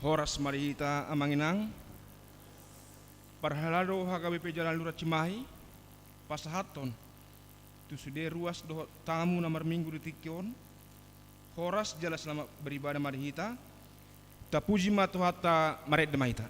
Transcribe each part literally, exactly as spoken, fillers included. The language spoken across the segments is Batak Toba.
Horas ma di hita amang inang. Parhalado H K B P Jalan Lurah Cimahi pasahathon tu sude ruas dohot tamu na marminggu di tingki on. Horas jala selamat beribadah ma di hita. Tapuji ma Tuhanta, marende ma hita.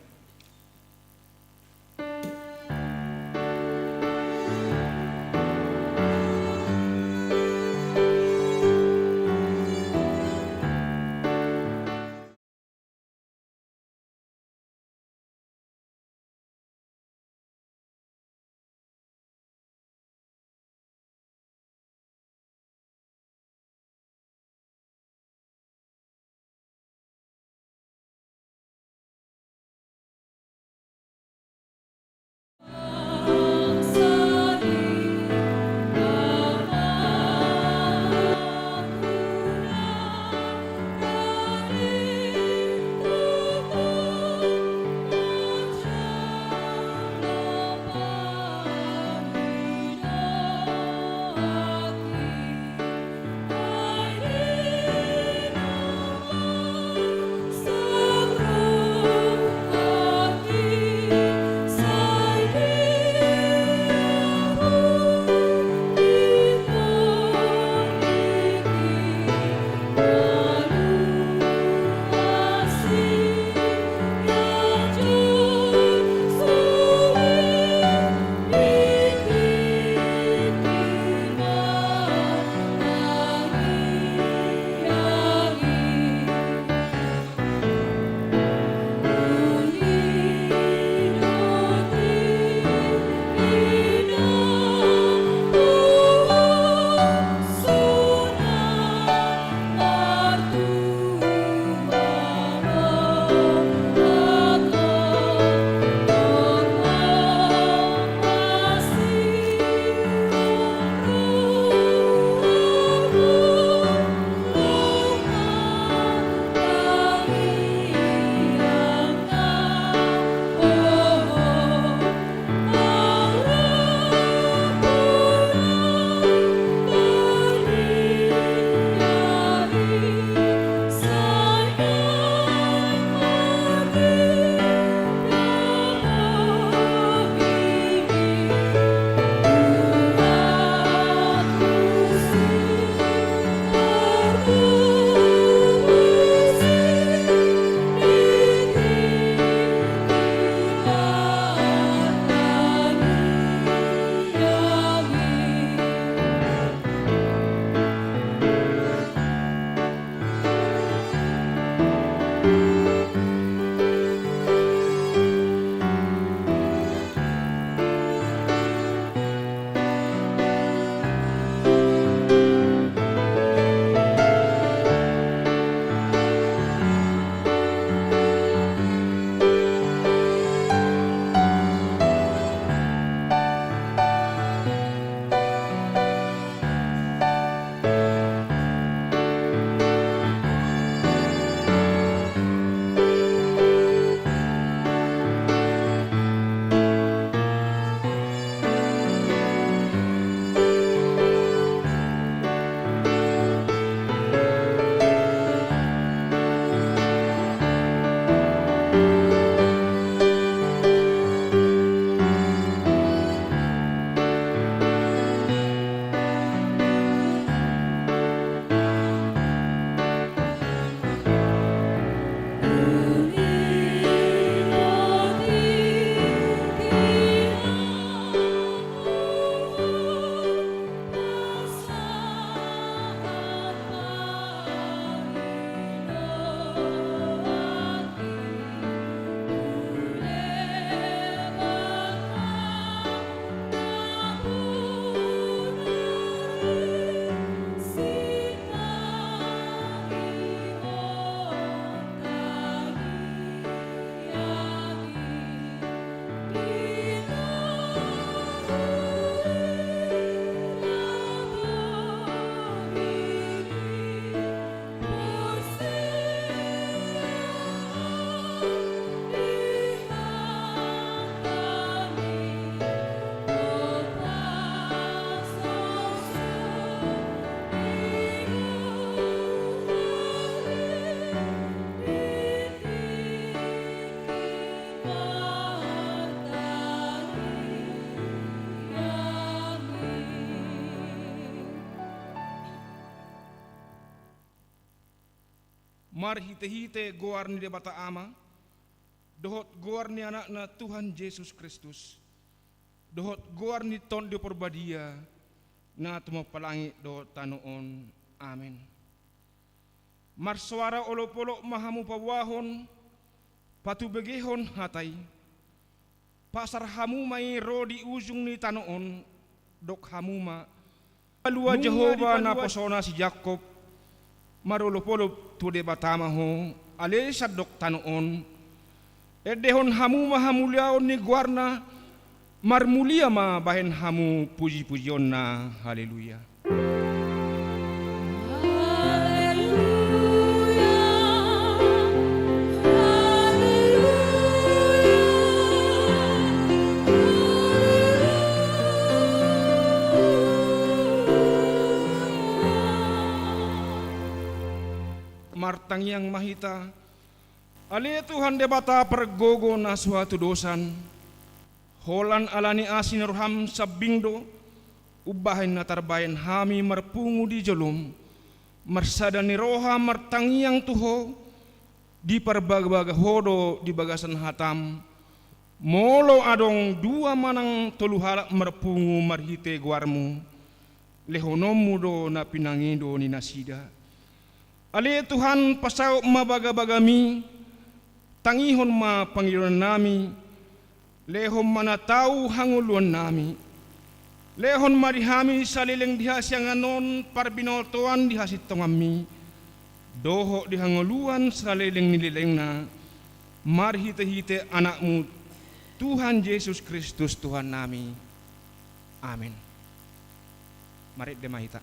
Marhitehite goar ni Debata Ama, dohot goar ni Anakna Tuhan Jesus Kristus, dohot goar ni Tondi Porbadia, na tumompa langit dohot tano on. Amen. Marsoara olopolop ma hamu paboahon, patubegehon hata i. Pasar hamu ma i ro di ujung ni tano on, dok hamu ma: Palua Jahowa naposona si Jakkob, marolopolop tu Debata ma ho, ale sandok tano on. Endehon hamu ma hamuliaon ni goarna, marmulia ma bahen hamu pujipujionna. Haleluya. Haleluya, haleluya, haleluya. Martangiang ma hita. Ale Tuhan Debata pargogo na so hatudosan, holan ala ni asi ni roham sambing do umbahen na tarbahen hami marpungu di jolom, marsada ni roha martangiang tu Ho, diparbagabaga Ho do di bagasan hatam. Molo adong dua manang tolu halak marpungu marhite goarmu, lehononmu do na pinangido ni nasida. Ale Tuhan, pasaut ma bagabagami, tangihon ma pangidoannami, lehon ma na tau hangoluannami. Lehon ma di hami saleleng di hasiangan on parbinotoan di hasintonganmi, dohot di hangoluan saleleng ni lelengna, marhitehite Anakmu, Tuhan Jesus Kristus Tuhannami. Amen. Marende ma hita.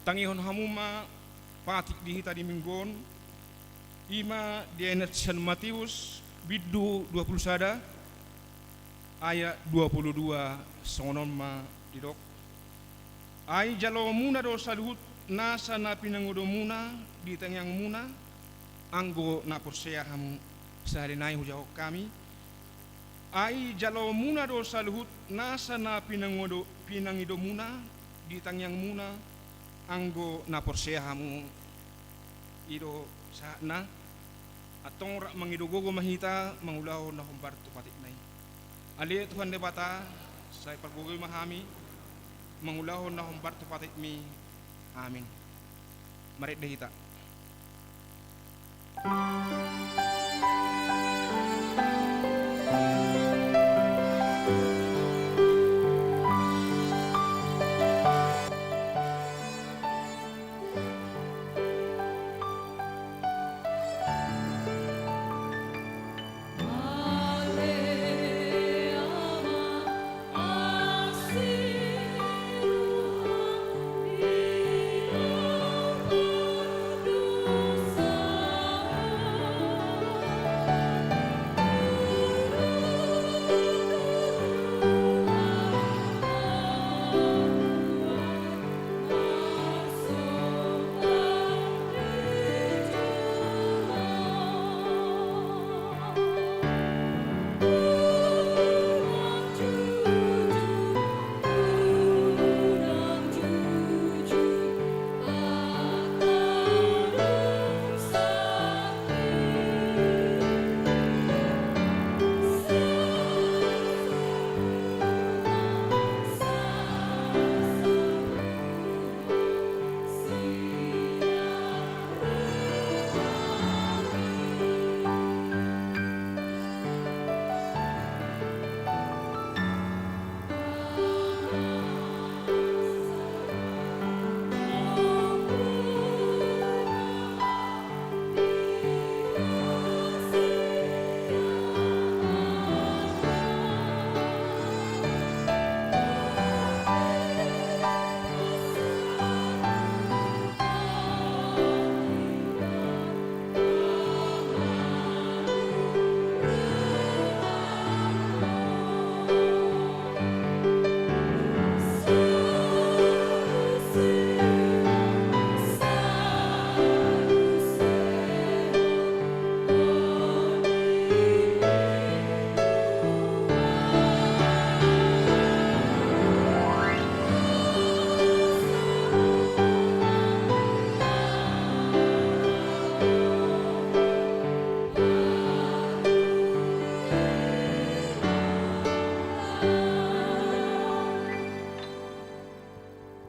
Tangihon hamu ma patik di hita di minggu on, i ma dienet San Mateus, bindu dua pulu sada, ayat dua pulu dua, songon on ma didok: Ai jaloonmuna do saluhut nasa na pinangidomuna di tangiangmuna, anggo na porsea hamu. Sahali nai hujahahon hami. Ai jaloonmuna do saluhut nasa na pinangodo-, pinangidomuna di tangiangmuna, anggo na porsea hamu. I do sahatna. Antong rap mangido gogo ma hita mangulahon na hombar tu patikna i. Ale Tuhan Debata, sai pargogoi ma hami mangulahon na hombar tu patikmi. Amin. Marende hita.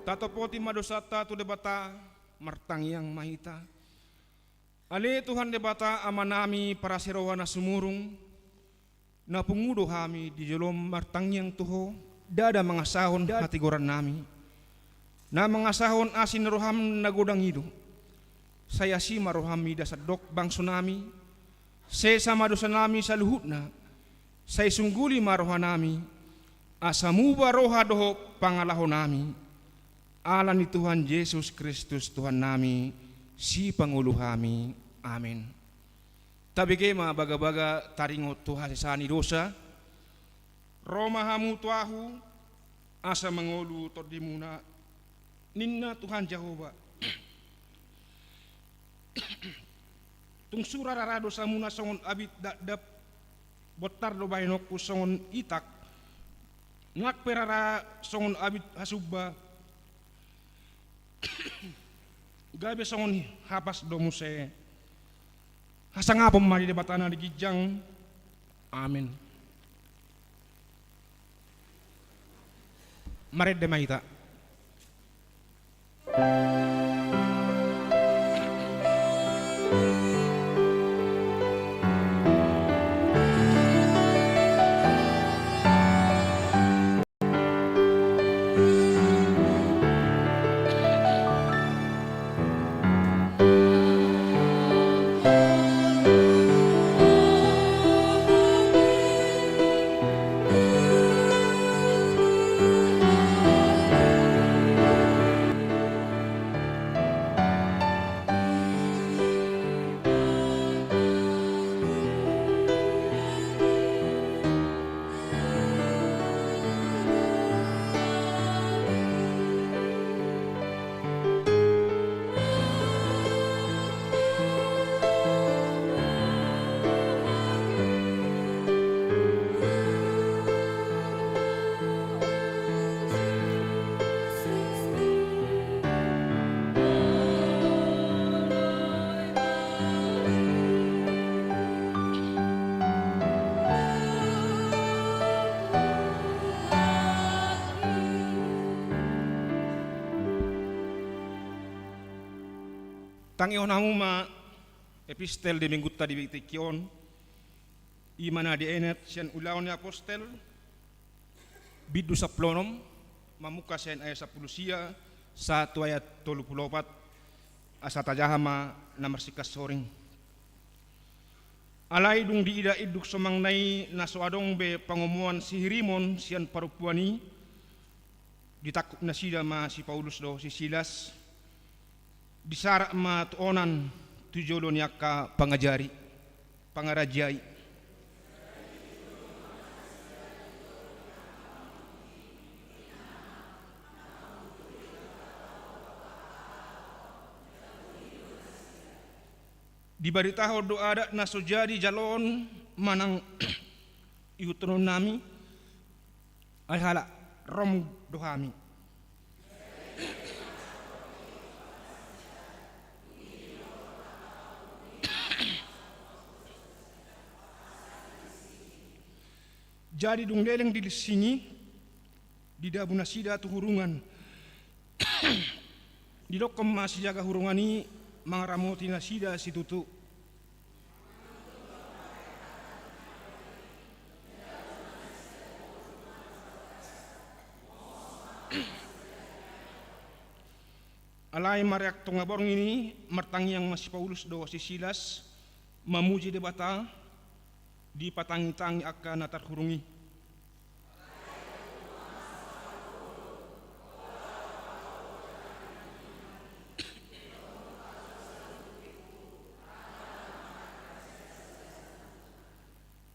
Tatopoti ma dosanta tu Debata, martangiang ma hita. Ale Tuhan Debata, Amanami parasi roha na sumurung, na pungu do hami di jolom martangiang tu Ho, ndada mangasahon hatigorannami, na mangasahon asi ni roham na godang i do. Sai asi ma roham mida sandok bangsonami, sesa ma dosanami saluhutna, sai sungguli ma rohanami, asa muba roha dohot pangalahonami. Ala ni Tuhan Jesus Kristus Tuhannami, sipangolu hami. Amen. Tabege ma bagabaga taringot tu hasesaan ni dosa. Ro ma hamu tu Ahu, asa mangolu tondimuna, ninna Tuhan Jahowa. Tung sura rara dosamuna songon abit dakdak, bontar do bahenonku songon itak, nang pe rara songon abit hasumba, gabe songon hapas do muse. Hasangapon ma di Debata na di ginjang. Amen. Marende ma hita. Tangihon hamu ma epistel di minggunta di tingki on, i ma na dienet sian Ulaon ni Apostel, bindu sampulu onom, mamungka sian ayat sampulu sia sahat tu ayat tolu pulu opat, asa tajaha ma na marsingkat soring. Alai dung diida induk somangna i na so adong be pangomoan sihirimon sian parompuan i, ditangkup nasida ma si Paulus dohot si Silas, disarak ma tu onan tu jolo ni angka pangajari, pangarajai. Dibaritahon do adat na so jadi jaloon manang ihuthononnami, ai halak Rom do hami. Jadi dung leleng dilingsingi, didabu nasida tu hurungan. Didokkon ma sijaga hurungan i mangaramoti nasida situtu. Alai mareak tonga borngin i, martangiang ma si Paulus dohot si Silas, mamuji Debata, dipatangitangi angka na tarhurung i.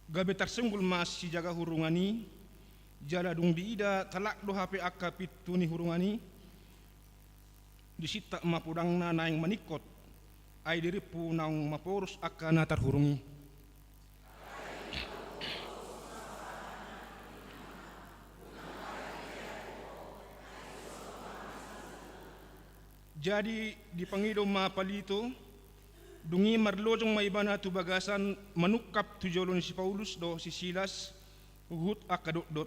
Gabe tarsunggul ma sijaga hurungan i, jala dung diida talak do hape angka pintu ni hurungan i, disintap ma podangna naeng maningkot, ai dirimpu naung maporus angka na tarhurung i. Jadi dipangido ma palito, dung i marlojong ma ibana tu bagasan manungkap tu jolo ni si Paulus dohot si Silas, huhut angka dotdot.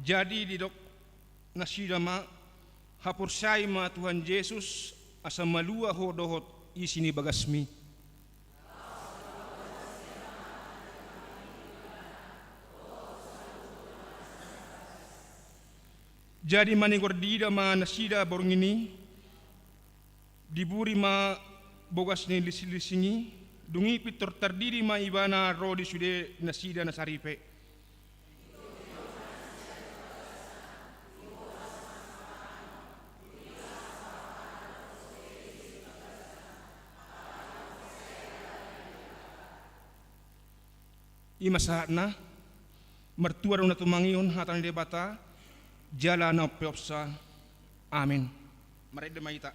Jadi didok nasida ma: Haporseai ma Tuhan Jesus, asa malua ho dohot isi ni bagasmi. Jadi manigor diida ma nasida borngin i, diburi ma bogas ni lisinglisingi, dung i pintor tardidi ma ibana ro di sude nasida na saripe. I ma sahatna. Martua do na tumangihon hata ni Debata jala na umpeopsa. Amin. Marende ma hita.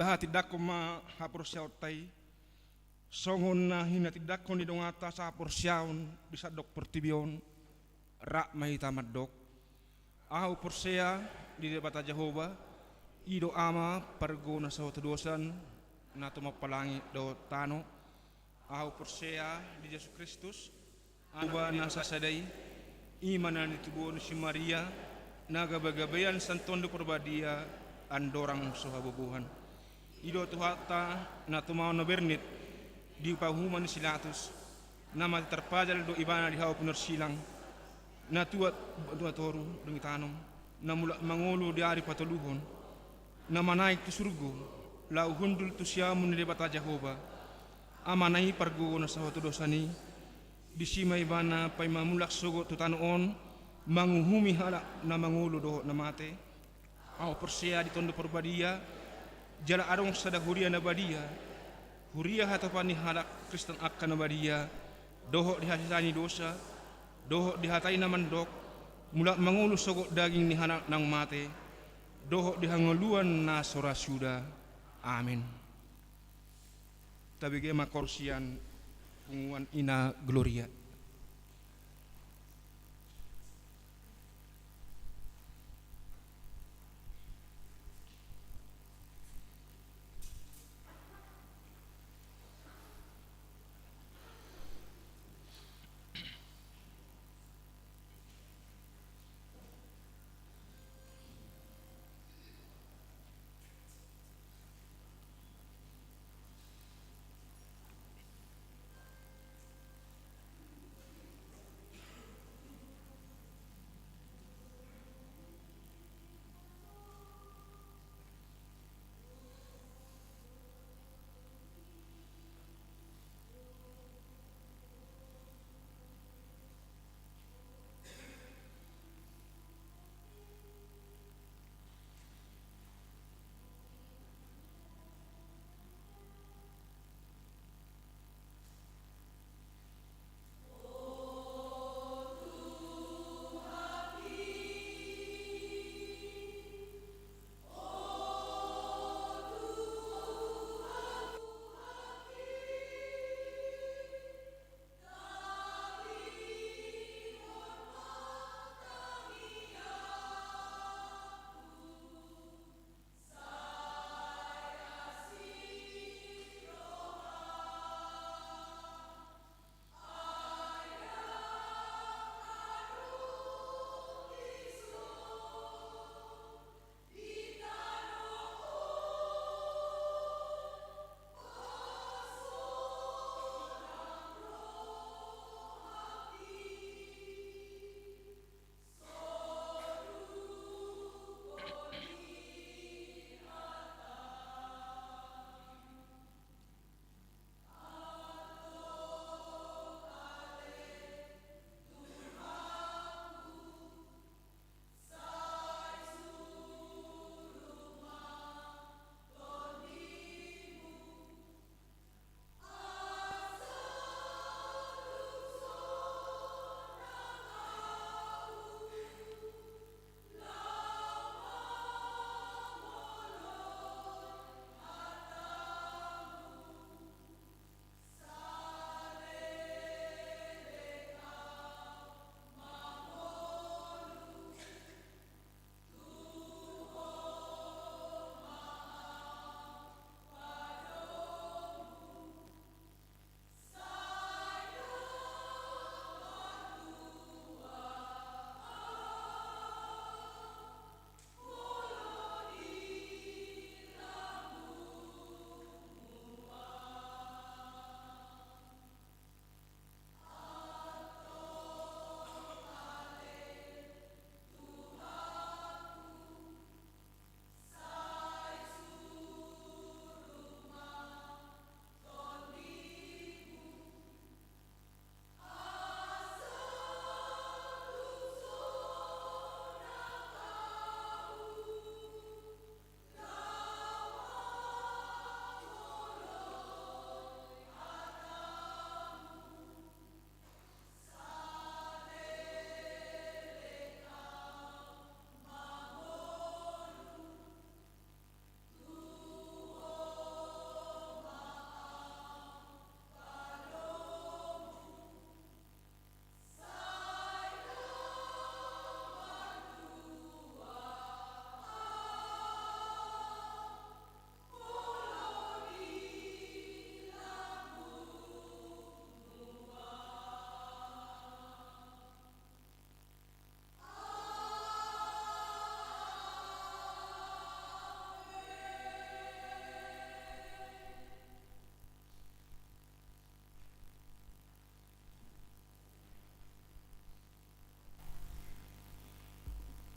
Tahatindangkon ma haporseaonta i, songon na hinatindangkon ni donganta sahaporseaon di sandok portibi on. Rap ma hita mandok: Ahu porsea di Debata Jahowa, i do Ama pargogo na sahutodosan, na tumompa langit dohot tano. Ahu porsea di Jesus Kristus, Anak ni Debata na sasada i, i ma na tinitubuhon ni si Maria, na gabegabeian sian Tondi Parbadia, andorang so habubuhan. I do Tuhanta, na tumaon na bernit di pahuhuman ni si Latus, na mate tarpajal do Ibana di hau pinorsilang, na tuat, na tuat toru dung ditanom, na mulak mangolu di ari patoluhon, na manaek tu surgo, laho hundul tu siamun ni Debata Jahowa, Amana i pargogo na sahutodosan i. Disi ma Ibana paima mulak sogot tu tano on, manguhumi halak na mangolu dohot na mate. Ahu porsea di Tondi Parbadia, jala adong sada huria na badia, huria hatopan ni halak Kristen angka na badia, dohot di hasesaan ni dosa, dohot di hata i na mandok, mulak mangolu sogot daging ni halak naung mate, dohot di hangoluan na so ra suda. Amen. Tabege ma koor sian punguan ina Gloria.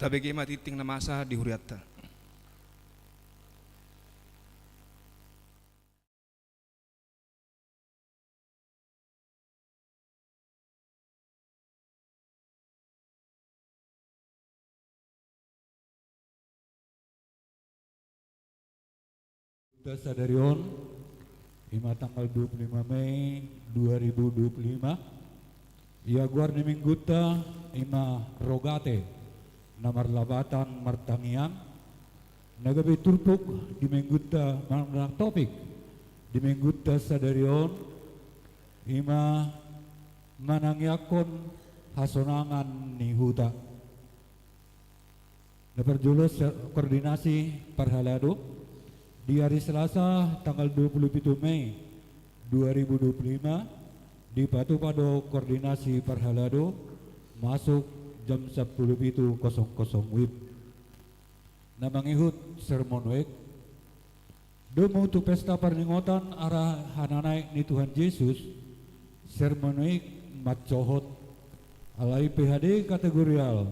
Tabege ma tingting na masa di hurianta. Sadari on, ima tanggal dua puluh lima Mei dua ribu dua puluh lima, Ia goar ni minggunta ima Rogate, na marlapatan martangiang, na gabe turpuk di minggunta, manang topik di minggunta sadari on, ima manangiangkon hasonangan ni huta. Na parjolo, se-, koordinasi parhalado. Di ari Selasa tanggal dua puluh pitu Mei dua ribu dua puluh lima, dipatupa do koordinasi parhalado masuk jam sampulu pitu kosong kosong wib. Na mangihut sermon wijk. Domu tu pesta parningotan ari hananaek ni Tuhan Jesus, sermon wijk mansohot, alai P H D kategorial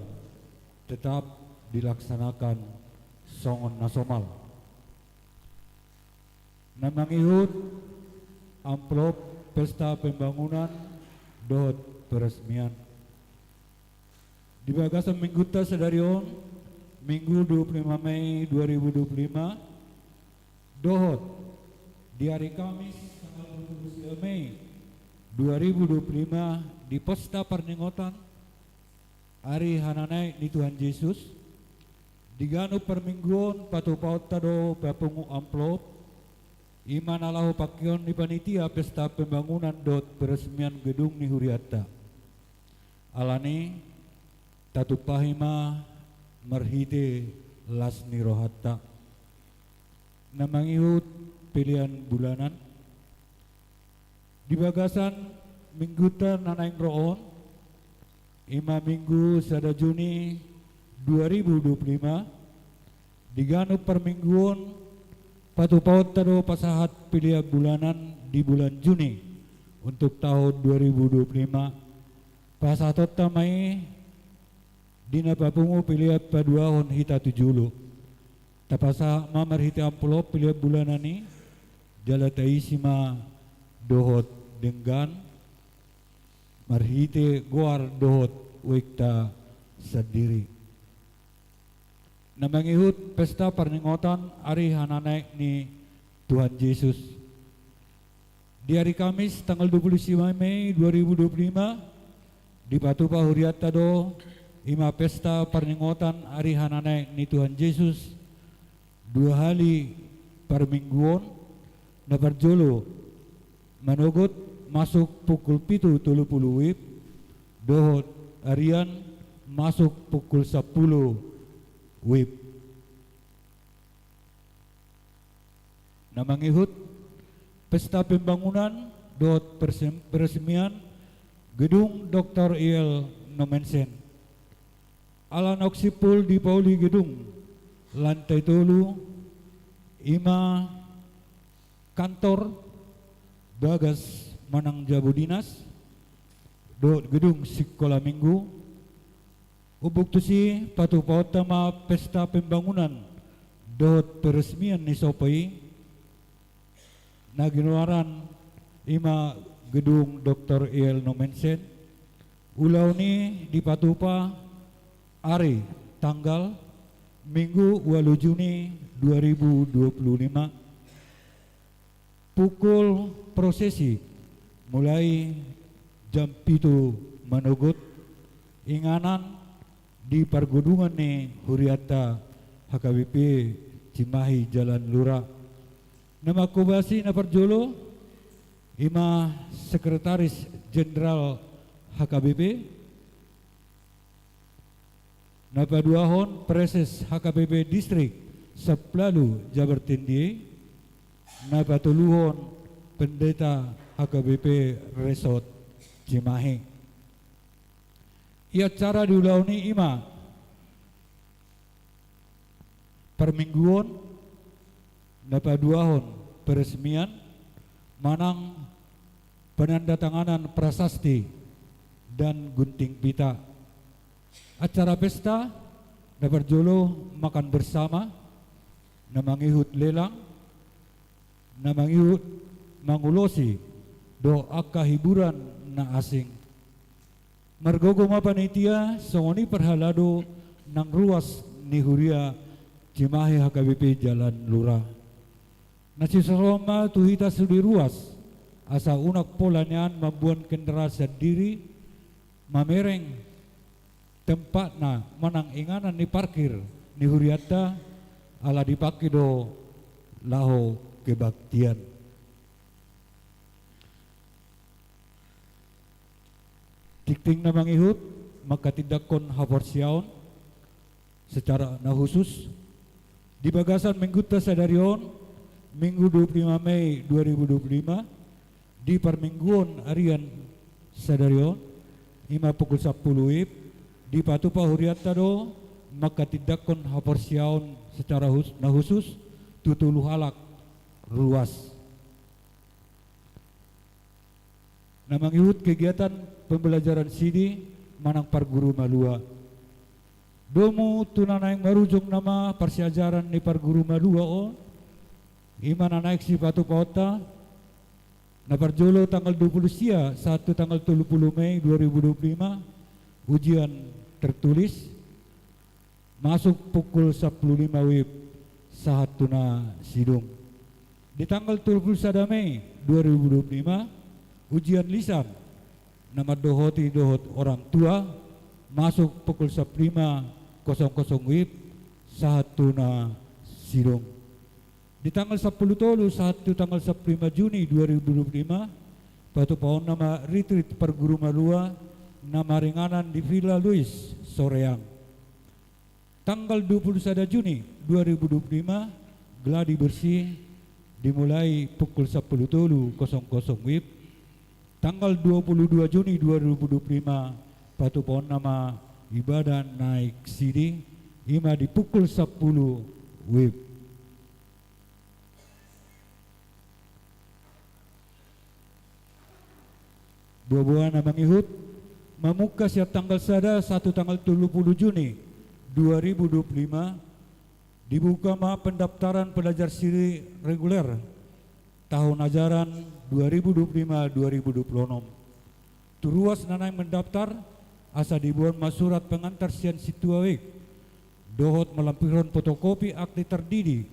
tetap dilaksanakan songon na somal. Na mangihut amplop pesta pembangunan dohot peresmian. Di bagasan minggunta sadari on, Minggu dua puluh lima Mei dua ribu dua puluh lima, dohot di ari Kamis tanggal dua puluh sembilan Mei dua ribu dua puluh lima, di pesta parningotan ari hananaek ni Tuhan Jesus, di ganup parmingguon patupaonta do papungu amplop, ima na laho pangkeon ni panitia pesta pembangunan dohot peresmian gedung ni hurianta. Alani, tatumpahi ma marhite las ni rohanta. Na mangihut pelean bulanan. Di bagasan minggunta na naeng ro on, ima Minggu sada Juni dua ribu dua puluh lima, di ganup parmingguon patupaonta do pasahat pelean bulanan di bulan Juni untuk tahun dua ribu dua puluh lima. Pasahatonta ma i di na papungu pelean paduahon hita tu jolo. Tapasahat ma marhite amplop pelean bulanan i, jala taisi ma dohot denggan marhite goar dohot wikta sandiri. Na mangihut pesta parningotan ari hananaek ni Tuhan Jesus. Di ari Kamis tanggal dua puluh lima Mei dua ribu dua puluh lima, dipatupa hurianta do ima pesta parningotan ari hananaek ni Tuhan Jesus dua hali parmingguon. Na parjolo manogot masuk pukul pitu tolu pulu wib, dohot arian masuk pukul sampulu wib. Na mangihut pesta pembangunan dohot persem-, peresmian gedung Doktor I L Nommensen. Ala naung simpul dipauli gedung lantai tolu, ima kantor, bagas manang jabu dinas, dohot gedung sikola minggu. Umbuk tusi patupaonta ma pesta pembangunan dohot peresmian ni sopo i, na ginoaran ima gedung Doktor I L Nommensen. Ulaon i dipatupa ari tanggal Minggu ualu Juni dua ribu dua puluh lima. Pukul prosesi mulai jam pitu manogot, inganan di pargedungan ni hurianta H K B P Cimahi Jalan Lura. Na manghobasi na parjolo ima Sekretaris Jenderal H K B P, na paduahon Preses H K B P Distrik Samplalu Jabar Tindie, na patoluhon Pendeta H K B P Resort Cimahi. Ia acara di ulaon i ima parmingguon, na paduahon peresmian manang penandatanganan prasasti dan gunting pita. Acara pesta, na parjolo makan bersama, na mangihut lelang, na mangihut mangulosi dohot angka hiburan na asing. Margogo ma panitia songon i parhalado nang ruas ni huria Cimahi H K B P Jalan Lura. Na sisorong ma tu hita sude ruas, asa unang pola nian mamboan kendaraan sandiri, mamereng tempatna manang inganan ni parkir ni hurianta, ala dipangke do laho kebaktian. Tingting na mangihut manghatindanghon haporseaon secara na khusus di bagasan minggunta sadari on, Minggu dua puluh lima Mei dua ribu dua puluh lima, di parmingguon arian sadari on, ima pukul sampulu WIB, dipatupa hurianta do manghatindanghon haporseaon secara hus-, na khusus tu tolu halak ruas. Na mangihut kegiatan pembelajaran sidi manang parguru malua. Domu tu na naeng marujung nama parsiajaran ni parguru malua on, ima na naeng sipatupaonta, na parjolo tanggal dua puluh sia sahat tu tanggal tolu puluh Mei dua ribu dua puluh lima, ujian tertulis, masuk pukul sampulu lima WIB sahat tu na sidung. Di tanggal dua puluh sada Mei dua ribu dua puluh lima, ujian lisan na mandohoti dohot orang tua, masuk pukul sampulu lima kosong kosong WIB sahat tu na sidung. Di tanggal sampulu tolu sahat tu tanggal sampulu lima Juni dua ribu dua puluh lima, patupaonna ma retreat parguru malua na maringanan di Villa Louis, Soreang. Tanggal dua puluh sada Juni dua ribu dua puluh lima, gladi bersih dimulai pukul sampulu tolu kosong kosong WIB. Tanggal dua puluh dua Juni dua ribu dua puluh lima, patupaonna ma ibadah naik sidi, ima di pukul sampulu WIB. Boaboa na mangihut, mamungka sian tanggal sada sahat tu tanggal tolu puluh Juni dua ribu dua puluh lima, dibuka ma pendaftaran pelajar siri reguler tahun ajaran dua ribu dua puluh lima dua ribu dua puluh enam. Tu ruas na naeng mendaftar, asa diboan ma surat pengantar sian sintua WIB, dohot malampirhon fotokopi akte tardidi,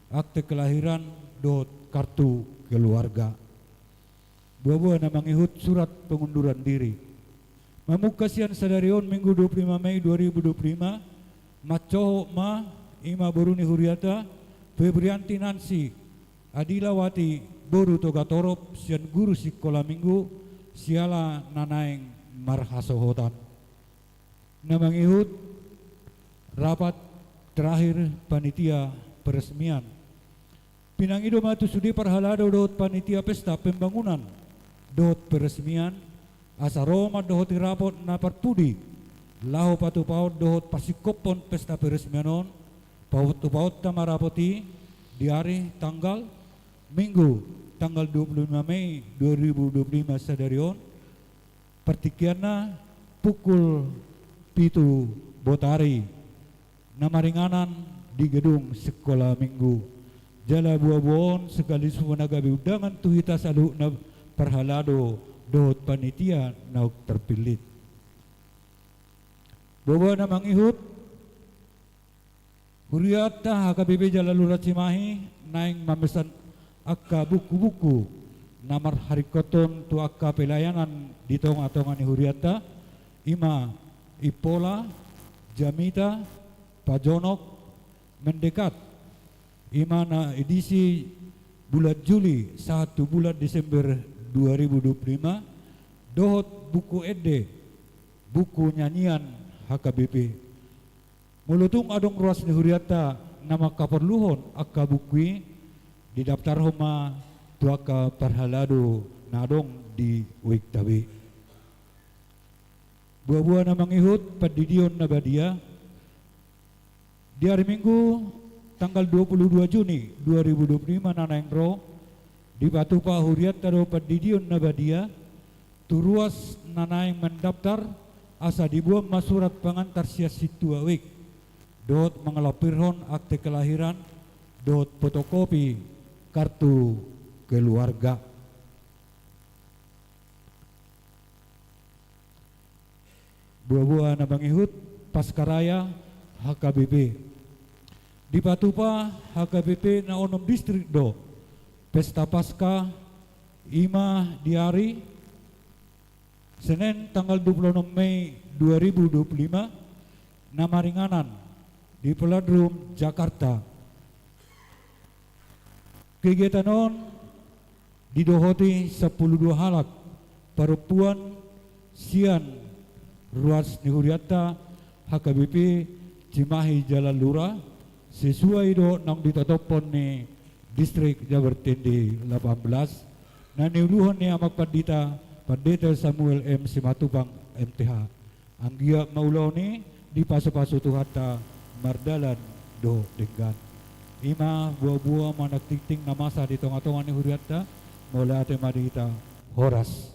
akte kelahiran, dohot kartu keluarga. Boaboa na mangihut, surat pengunduran diri. Mamungka sian sadari on, Minggu dua puluh lima Mei dua ribu dua puluh lima, mancohot ma, ima boru ni hurianta, Febrianti Nansi Adilawati boru Togatorop, sian guru sikola minggu, siala na naeng marhasohotan. Na mangihut, rapat terakhir panitia peresmian. Pinangido ma tu sude parhalado dohot panitia pesta pembangunan dohot peresmian, asa ro mandohoti rapot na parpudi, laho patupaon dohot pasingkophon pesta peresmian on. Patupaonta ma rapot i di ari, tanggal, Minggu tanggal dua puluh lima Mei dua ribu dua puluh lima sadari on, partingkianna pukul pitu botari, na maringanan di gedung sikola minggu. Jala boaboa on sekaligus ma na gabe undangan tu hita saluhutna parhalado dohot panitia naung terpillit. Boaboa na mangihut, hurianta H K B P Jala Lurah Cimahi naeng mamesan angka buku-buku na marharingkothon tu angka pelayanan di tonga-tonga ni hurianta, ima Impola, Jamita, Pajonok, Mendekat, ima na edisi bulan Juli sahat tu bulan Desember dua ribu dua puluh lima, dohot buku ende, buku nyanyian H K B P. Molo tung adong ruas ni hurianta na mangkaporluhon angka buku i, didaftarhon ma tu angka parhalado na adong di WIB ta be. Boaboa na mangihut, pandidion na badia. Di ari Minggu tanggal dua puluh dua Juni dua ribu dua puluh lima na naeng ro, dipatupa hurianta do pandidion na badia tu ruas na naeng mendaftar, asa diboan ma surat pengantar sian sintua WIB, dohot mangalampirhon akte kelahiran dohot fotokopi kartu keluarga. Boaboa na mangihut, Paskaraya H K B P. Dipatupa H K B P na onom distrik do pesta Paska, ima di ari Senin tanggal dua puluh enam Mei dua ribu dua puluh lima, na maringanan di Palladium, Jakarta. Kegiatan on didohoti sampulu dua halak parompuan sian ruas ni hurianta H K B P Cimahi Jalan Lurah, sesuai dohot naung ditotopon ni Distrik Jabar Tende lapan belas, na niuluhon ni Amang Pandita, Pandita Samuel M Simatupang, M Th. Anggiat ma ulaon i dipasupasu Tuhanta mardalan dohot denggan. I ma boaboa manang tingting na masa di tongatonga ni hurianta, mauliate ma di hita. Horas.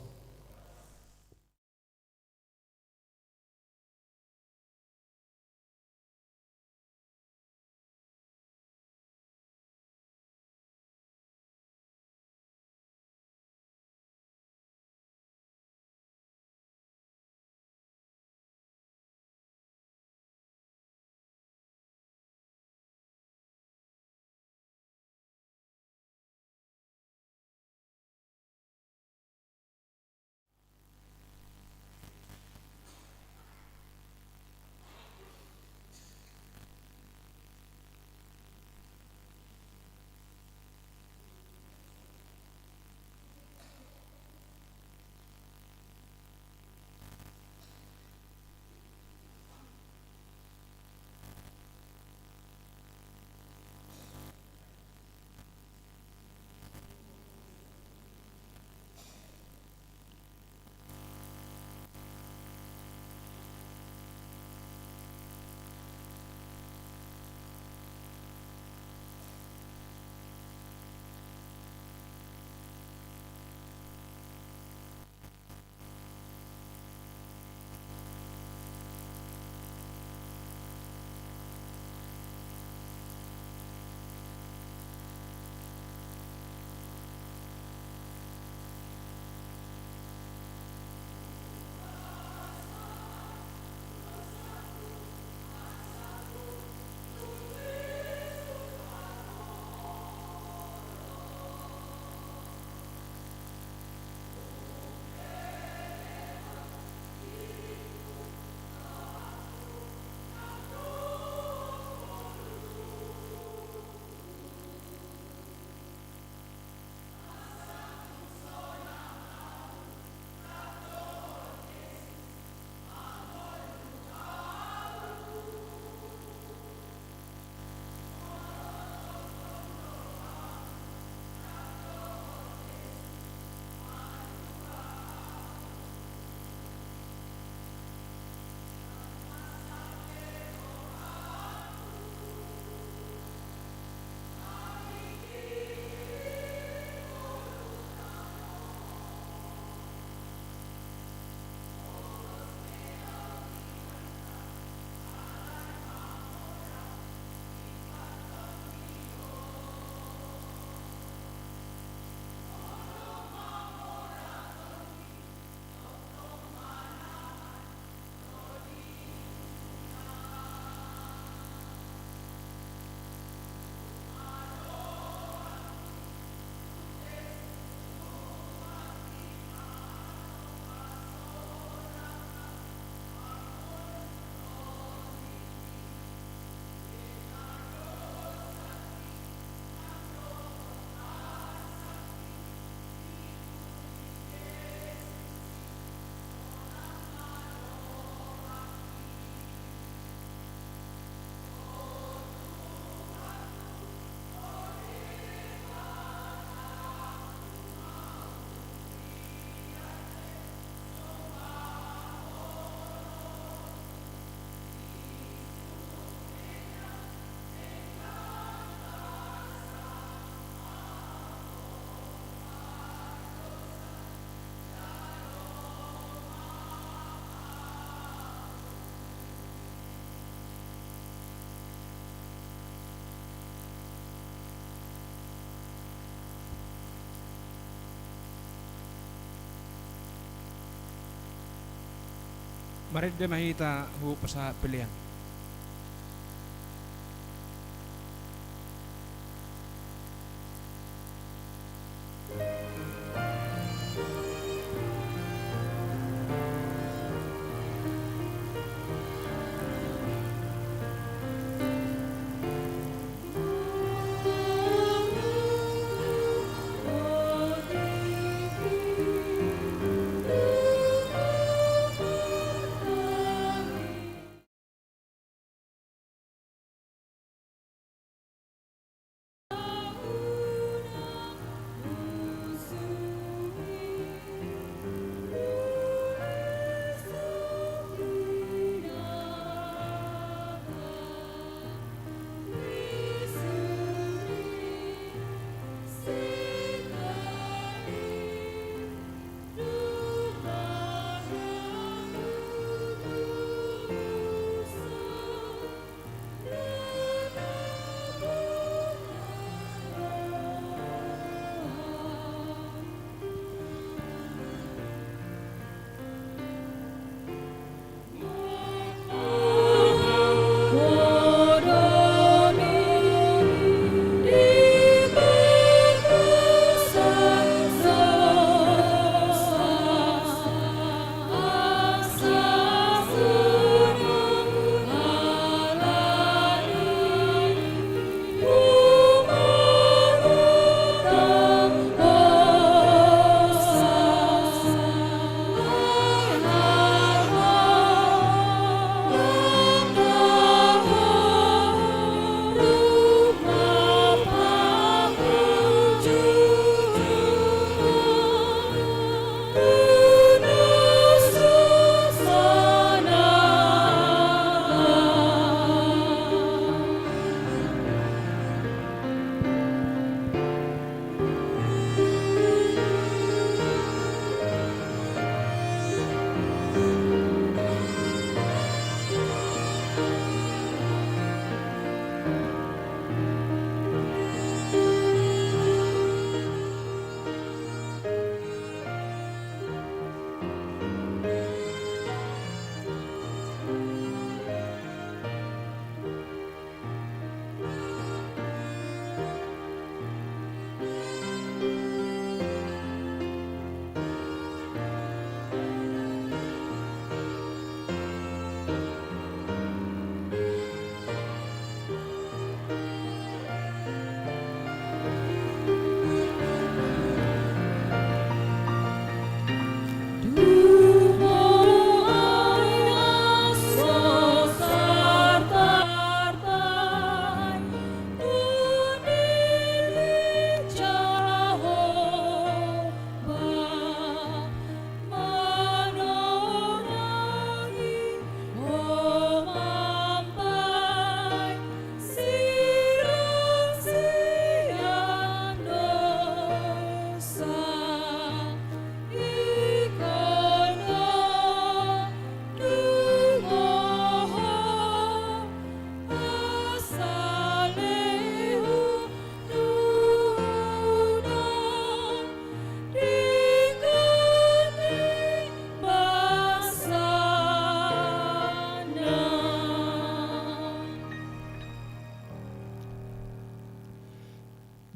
Marende ma hita hupasahat pelean.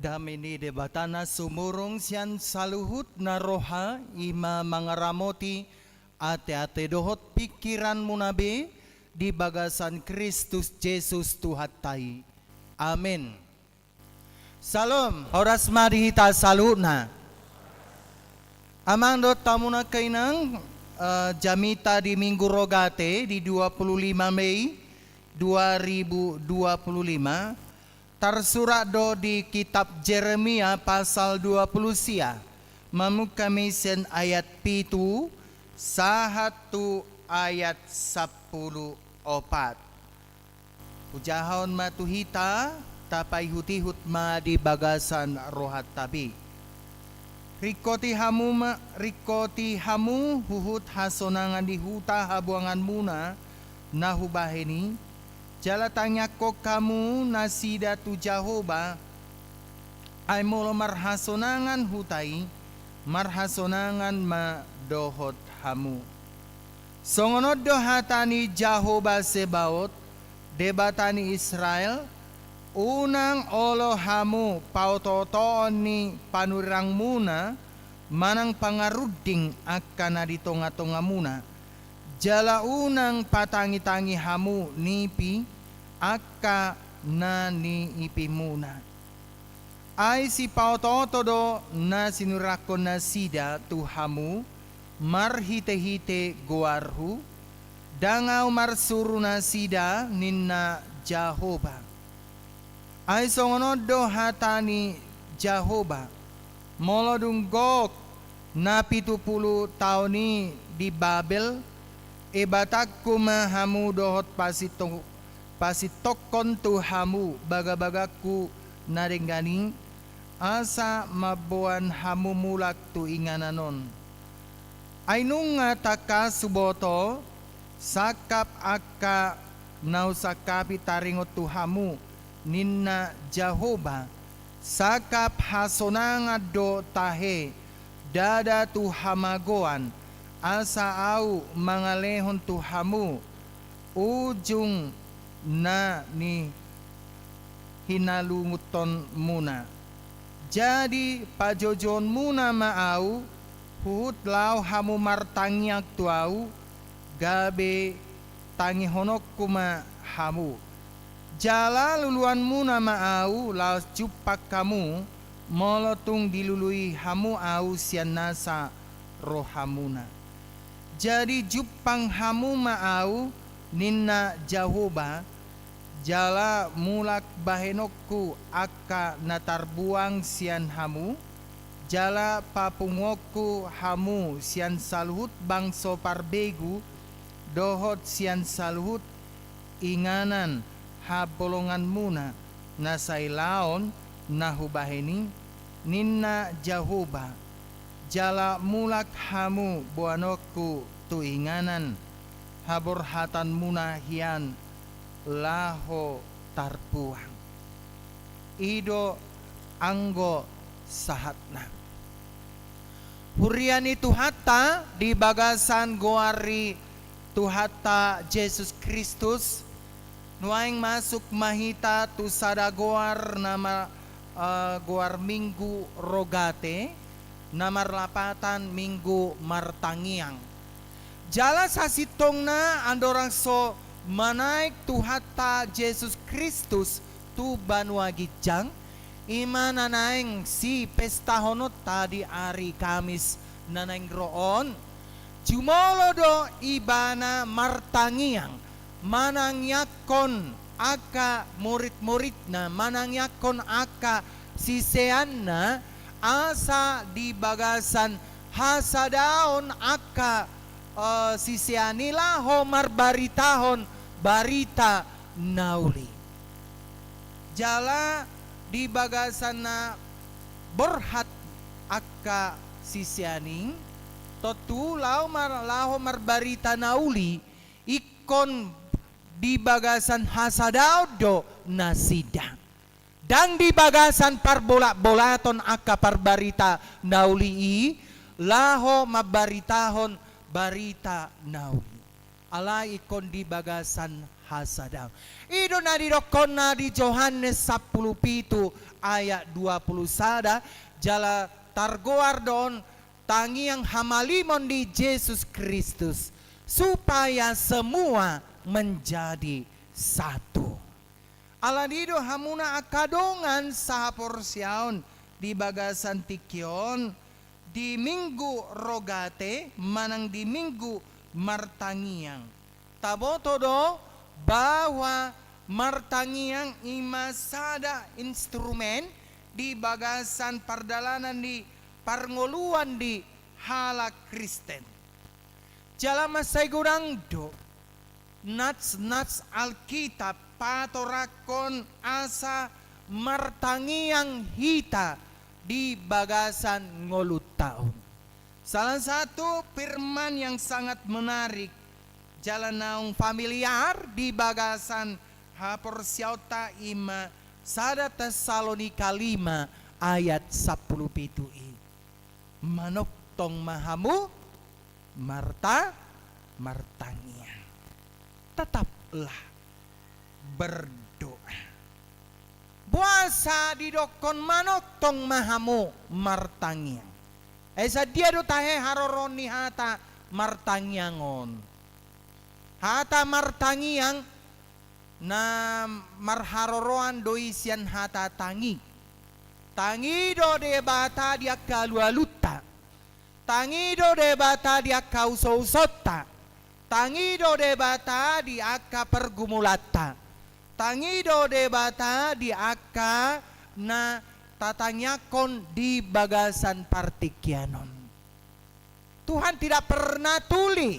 Dame ni Debata na sumurung sian saluhut na roha, i ma mangaramoti ateate dohot pingkiranmuna be di bagasan Kristus Jesus Tuhanta i. Amen. Syalom, horas ma di hita saluhutna. Amang dohot hamu angka inang, eh, jamita di Minggu Rogate di dua puluh lima Mei dua ribu dua puluh lima, tarsurat do di kitab Jeremia pasal dua puluh sia, mamungka hami sian ayat pitu sahat tu ayat sampulu opat. Hujahahon ma tu hita, tapaihutihut ma di bagasan rohanta be. Ringkoti hamu ma, ringkoti hamu huhut hasonangan di huta habuanganmuna na hubahen i, jala tangiangkon hamu nasida tu Jahowa, ai molo marhasonangan huta i, marhasonangan ma dohot hamu. Songon on do hata ni Jahowa Zebaot, Debata ni Israel: Unang olo hamu paotootoon ni panurirangmuna manang pangarunding angka na di tongatongamuna, jala unang patangitangi hamu nipi angka na niipimuna. Ai sipaotooto do na sinurirangkon nasida tu hamu marhitehite goarhu, ndang Ahu marsuru nasida, ninna Jahowa. Ai songon on do hata ni Jahowa: Molo dung gok na pitu pulu taon i di Babel, ebatangku ma hamu dohot pasito-, pasintongkon tu hamu bagabagangku na denggan i, asa mamboan hamu mulak tu inganan on. Ai nunga tangkas huboto sangkap angka na husangkapi taringot tu hamu, ninna Jahowa, sangkap hasonangan do tahe, ndada tu hamagoan, asa Ahu mangalehon tu hamu ujung na nihinalungunhonmuna. Jadi pajoujouonmuna ma Ahu, huhut laho hamu martangiang tu Ahu, gabe tangihononku ma hamu. Jala luluanmuna ma Ahu laos jumpang hamu, molo tung dilului hamu Ahu sian nasa rohamuna. Jadi jumpang hamu ma Ahu, ninna Jahowa, jala mulak bahenonku angka na tarbuang sian hamu, jala papunguonku hamu sian saluhut bangso parbegu dohot sian saluhut inganan habolonganmuna na sai laon na hubahen i, ninna Jahowa, jala mulak hamu boanonku tu inganan haborhatanmuna hian laho tarbuang. I do anggo sahatna. Huria ni Tuhanta, di bagasan goar ni Tuhanta Jesus Kristus, nuaeng masuk ma hita tu sada goar na ma-, eh, goar Minggu Rogate, na marlapatan Minggu Martangiang. Jala sasintongna andorang so manaek Tuhanta Jesus Kristus tu banua ginjang, i ma na naeng sipestahononta di ari Kamis na naeng ro on, jumolo do Ibana martangiang, manangiangkon angka murid-muridna, manangiangkon angka siseanna, asa di bagasan hasadaon angka, eh, sisean i laho marbaritahon barita na uli. Jala di bagasan na borhat angka sisean i, tontu laho mar-, laho marbarita na uli, ingkon di bagasan hasadaon do nasida. Ndang di bagasan parbolatbolaton angka parbarita na uli i, laho mambaritahon barita na uli. Alai ingkon di bagasan hasadaon. I do na didokkonna di Johannes sampulu pitu ayat dua pulu sada, jala targoar do on tangiang hamalimon ni Jesus Kristus, supaya semua menjadi satu. Alani do hamuna angka dongan sahaporseaon di bagasan tingki on, di Minggu Rogate manang di Minggu Martangiang, taboto do bahwa martangiang i ma sada instrumen di bagasan pardalanan ni parngoluan ni halak Kristen. Jala mansai godang do nats-nats Alkitab patorangkon asa martangiang hita di bagasan ngolunta on. Salah satu firman yang sangat menarik, jala naung familiar di bagasan haporseaonta, i ma sada Tesalonika lima ayat sampulu pitu i. Manongtong ma hamu marta-, martangiang. Tetaplah berdoa. Boasa didokkon manongtong ma hamu martangiang? Ai sadia do tahe haroroan ni hata martangiang on? Hata martangiang na marharoroan do i sian hata tangi. Tangi do Debata di angka alualunta. Tangi do Debata di angka usousonta. Tangi do Debata di angka pergumulanta. Tangi do Debata di angka na tatangiangkon di bagasan partingkian on. Tuhan tidak pernah tuli.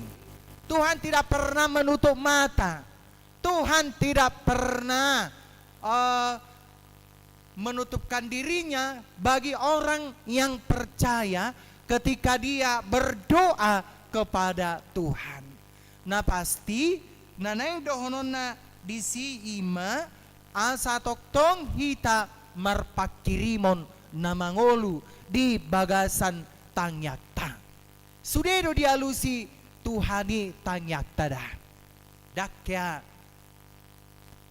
Tuhan tidak pernah menutup mata. Tuhan tidak pernah, eh, menutupkan dirinya bagi orang yang percaya ketika dia berdoa kepada Tuhan. Na pasti, na naeng dohononna disi i ma, asa tongtong hita marpanghirimon na mangolu di bagasan tangiangta. Sude do dialusi Tuhan i tangiangta da? Ndang hea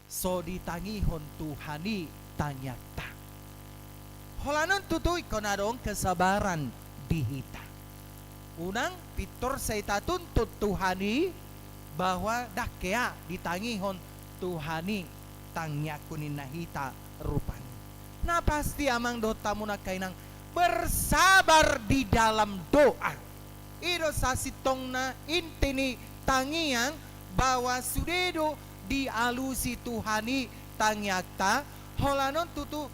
so ditangihon Tuhan i tangiangta. Holan on tutu ingkon adong kesabaran di hita. Unang pintor sai tatuntut Tuhan i bahwa ndang hea ditangihon Tuhan i tangiangku ninna hita rupani. Na pasti amang dohot hamu na hinaeng, bersabar di dalam doa. I do sasintongna inti ni tangiang, bahwa sude do dialusi Tuhan i tangiangta. Holan on tutu,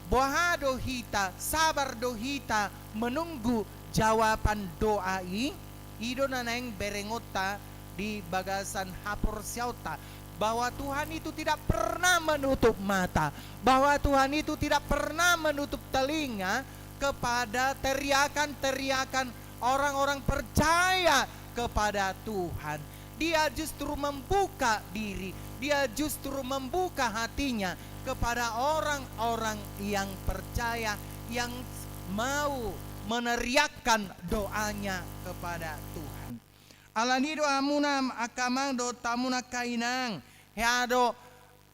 boha do hita, sabar do hita menunggu jawaban doa i. I do na naeng berengonta di bagasan haporseaonta, bahwa Tuhan itu tidak pernah menutup mata, bahwa Tuhan itu tidak pernah menutup telinga kepada teriakan-teriakan orang-orang percaya kepada Tuhan. Dia justru membuka diri, dia justru membuka hatinya kepada orang-orang yang percaya, yang mau meneriakkan doanya kepada Tuhan. Alani do hamuna angka amang dohot hamu na hinaeng, hea do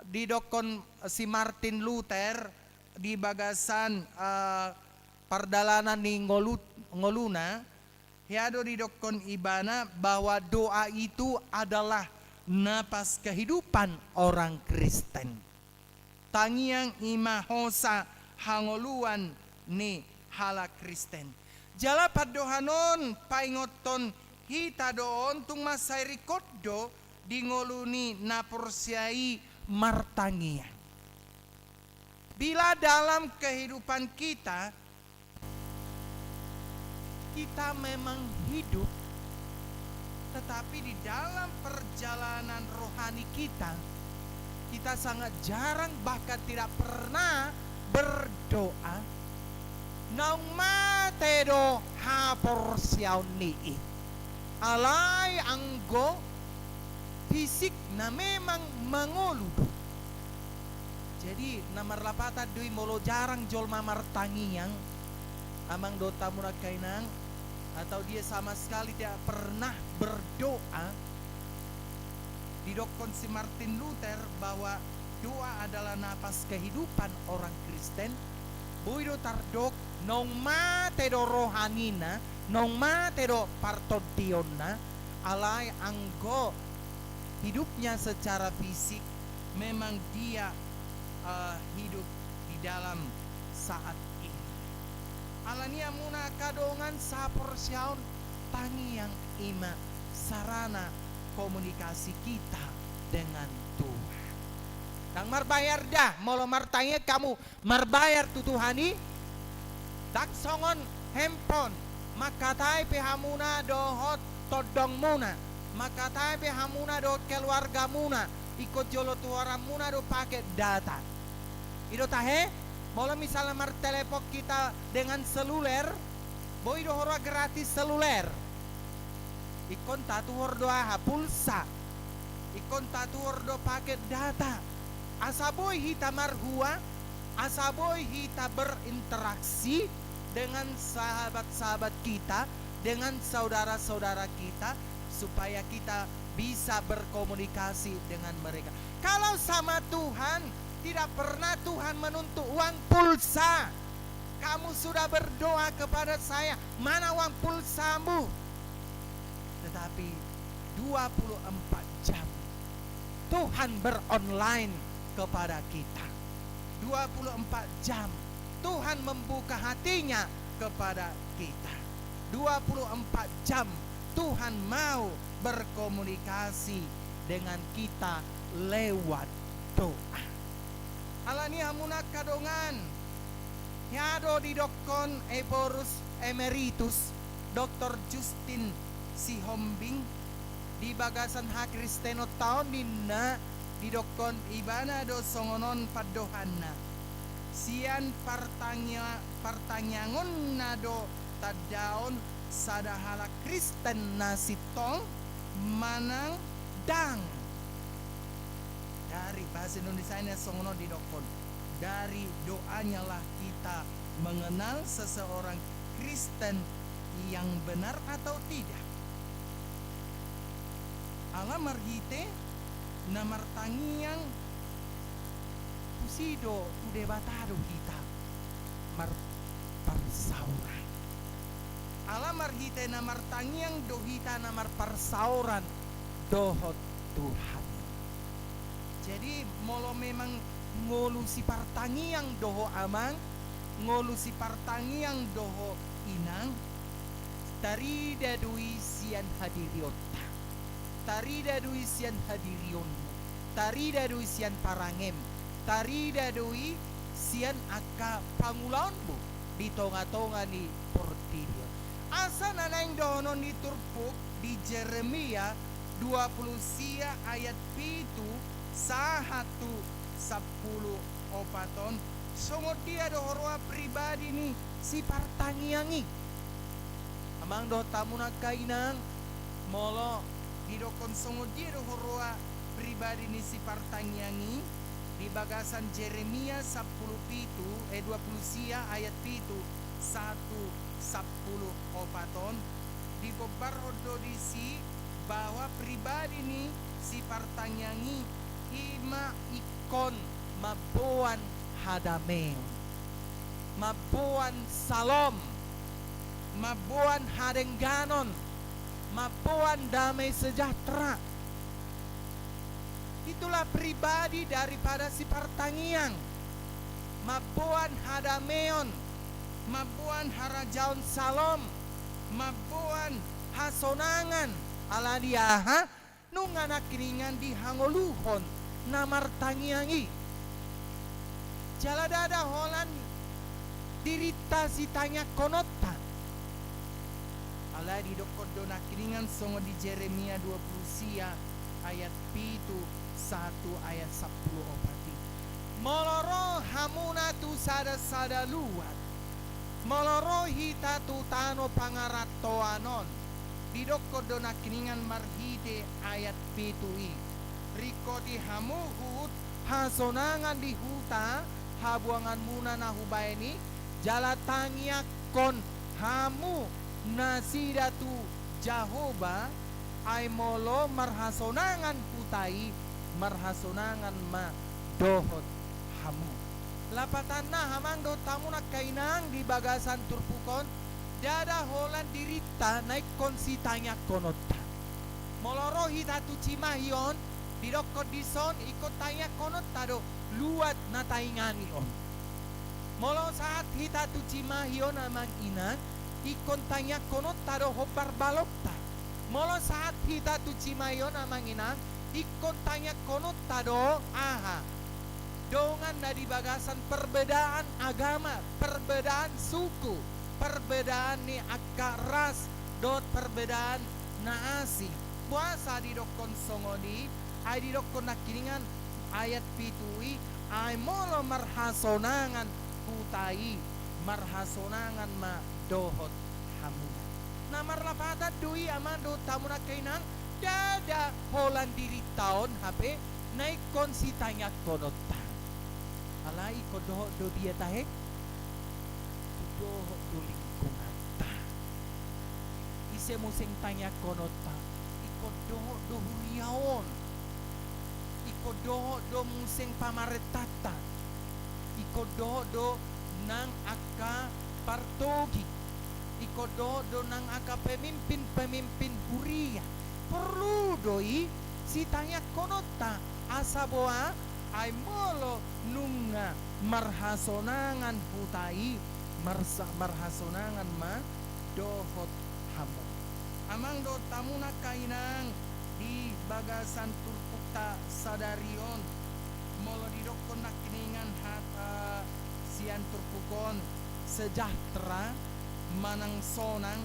didokkon si Martin Luther di bagasan, eh, pardalanan ni ngolu-, ngoluna, hea do didokkon ibana bahwa doa itu adalah napas kehidupan orang Kristen. Tangiang i ma hosa hangoluan ni halak Kristen. Jala pandohan on paingothon hita do on, tung mansai ringkot do di ngolu ni na porsea i martangiang. Bila dalam kehidupan kita, kita memang hidup, tetapi di dalam perjalanan rohani kita, kita sangat jarang, bahkan tidak pernah berdoa. Naung mate do haporseaon ni i. Alai anggo fisikna memang mangolu do. Jadi, na marlapatan do i molo jarang jolma martangiang, amang dohot hamu na hinaeng, atau dia sama sekali tidak pernah berdoa, Didokkon si Martin Luther bahwa doa adalah napas kehidupan orang Kristen. Boi do tardok, naung mate do rohanina, naung mate do partondionna, alai anggo hidupnya secara fisik memang dia, eh, hidup di dalam saat ini. Alani i hamuna angka dongan, saporseaon, tangiang i ma sarana komunikasi kita dengan Tuhan. Ndang marbayar da, molo martangiang hamu marbayar tu Tuhan i. Ndang songon handphone, mangkatai pe hamuna dohot tondongmuna, mangkatai pe hamuna dohot keluargamuna, ingkon jolo tuhoranmuna do paket data. I do tahe, molo misalna martelepon hita dengan seluler, boi do huroha gratis seluler. Ingkon tatuhor do aha, pulsa. Ingkon tatuhor do paket data. Asa boi hita marhua, asa boi hita berinteraksi dengan sahabat-sahabat kita, dengan saudara-saudara kita, supaya kita bisa berkomunikasi dengan mereka. Kalau sama Tuhan, tidak pernah Tuhan menuntut uang pulsa. Kamu sudah berdoa kepada saya, mana uang pulsamu? Tetapi dua puluh empat jam Tuhan beronline kepada kita. Dua puluh empat jam Tuhan membuka hatinya kepada kita. Dua puluh empat jam Tuhan mau berkomunikasi dengan kita lewat doa. Alani i hamuna angka dongan, hea do didokkon Ephorus Emeritus, Doktor Justin Sihombing, di bagasan hakristenon ta on, ninna, didokkon ibana do songon on pandohanna. Sian partangia-, partangiangonna do tandaon sada halak Kristen na sintong manang ndang. Dari bahasa Indonesianya songon on didokkon, dari doanyalah kita mengenal seseorang Kristen yang benar atau tidak. Ala marhite na martangiang tusi do tu Debata do hita marparsaoran. Ala marhite na martangiang do hita na marparsaoran dohot Tuhan. Jadi, molo memang ngolu sipartangiang do ho amang, ngolu sipartangiang do ho inang, tarida do i sian hadirionta. Tarida do i sian hadirionmu. Tarida do i sian parangem. Tarida do i sian angka pangulaonmu di tonga-tonga ni portibi on. Asa na naeng dohonon ni turpuk di Jeremia dua pulu sia ayat pitu sahat tu sampulu opat on, songon dia do huroha pribadi ni sipartangiang i. Amang dohot hamu na angka inang, molo didokkon songon dia do huroha pribadi ni sipartangiang i, di bagasan Jeremia sampulu pitu, eh, dua pulu sia ayat pitu sahat tu sampulu opat on, digombarhon do disi bahwa pribadi ni sipartangiang i, i ma ingkon mamboan hadameon, mamboan salom, mamboan hadengganon, mamboan damai sejahtera. Itulah pribadi daripada sipartangiang. Mamboan hadameon, mamboan harajaon salom, mamboan hasonangan. Alani aha? Nunga nangkiningan dihangoluhon na martangiang i. Jala ndada holan dirinta sitangiangkononta. Alai didokkon do nangkiningan songon di Jeremia dua pulu sia ayat pitu sahat tu ayat sampulu opat i. Molo ro hamuna tu sada-sada luat, molo ro hita tu tano pangarantoan on, didokkon do nangkiningan marhite ayat pitu i. Ringkoti hamu huhut hasonangan di huta habuanganmuna na hubahen i, jala tangiangkon hamu nasida tu Jahowa, Ai molo marhasonangan huta i, marhasonangan ma dohot hamu. Lapatanna, amang dohot hamu nangkiningan, di bagasan turpuk on, ndada holan dirinta na ingkon sitangiangkononta. Molo ro hita tu Cimahi on, didokkon dison ingkon tangiangkononta do luat na taingani on. Molo sahat hita tu Cimahi on, amang inang, ingkon tangiangkononta do hombar balokta. Molo sahat hita tu Cimahi on, amang inang, ingkon tangiangkononta do aha? Dongan na di bagasan perbedaan agama, perbedaan suku, perbedaan ni angka ras, dohot perbedaan na asing. Boasa didokkon songon i? Ai didokkon nangkiningan ayat pitu i, ai molo marhasonangan huta i, marhasonangan ma dohot hamuna. Na marlapatan do i, amang dohot hamu nangkiningan, ndada holan dirinta on hape na ingkon sitangiangkononta. Alai ingkon dohot do dia tahe? Ingkon dohot do lingkunganta. Ise muse tangiangkononta? Ingkon dohot do huria on. Ingkon dohot do muse pamarentanta. Ingkon dohot do nang angka partogi. Ingkon dohot do nang angka pemimpin-pemimpin huria. Porlu do i sitangiangkononta, asa boha? Ai molo nunga marhasonangan huta i, marsa-, marhasonangan ma dohot hamu. Amang dohot hamu nangkiningan, di bagasan turpukta sadari on, molo didokkon nangkiningan hata sian turpuk on, sejahtera manang sonang,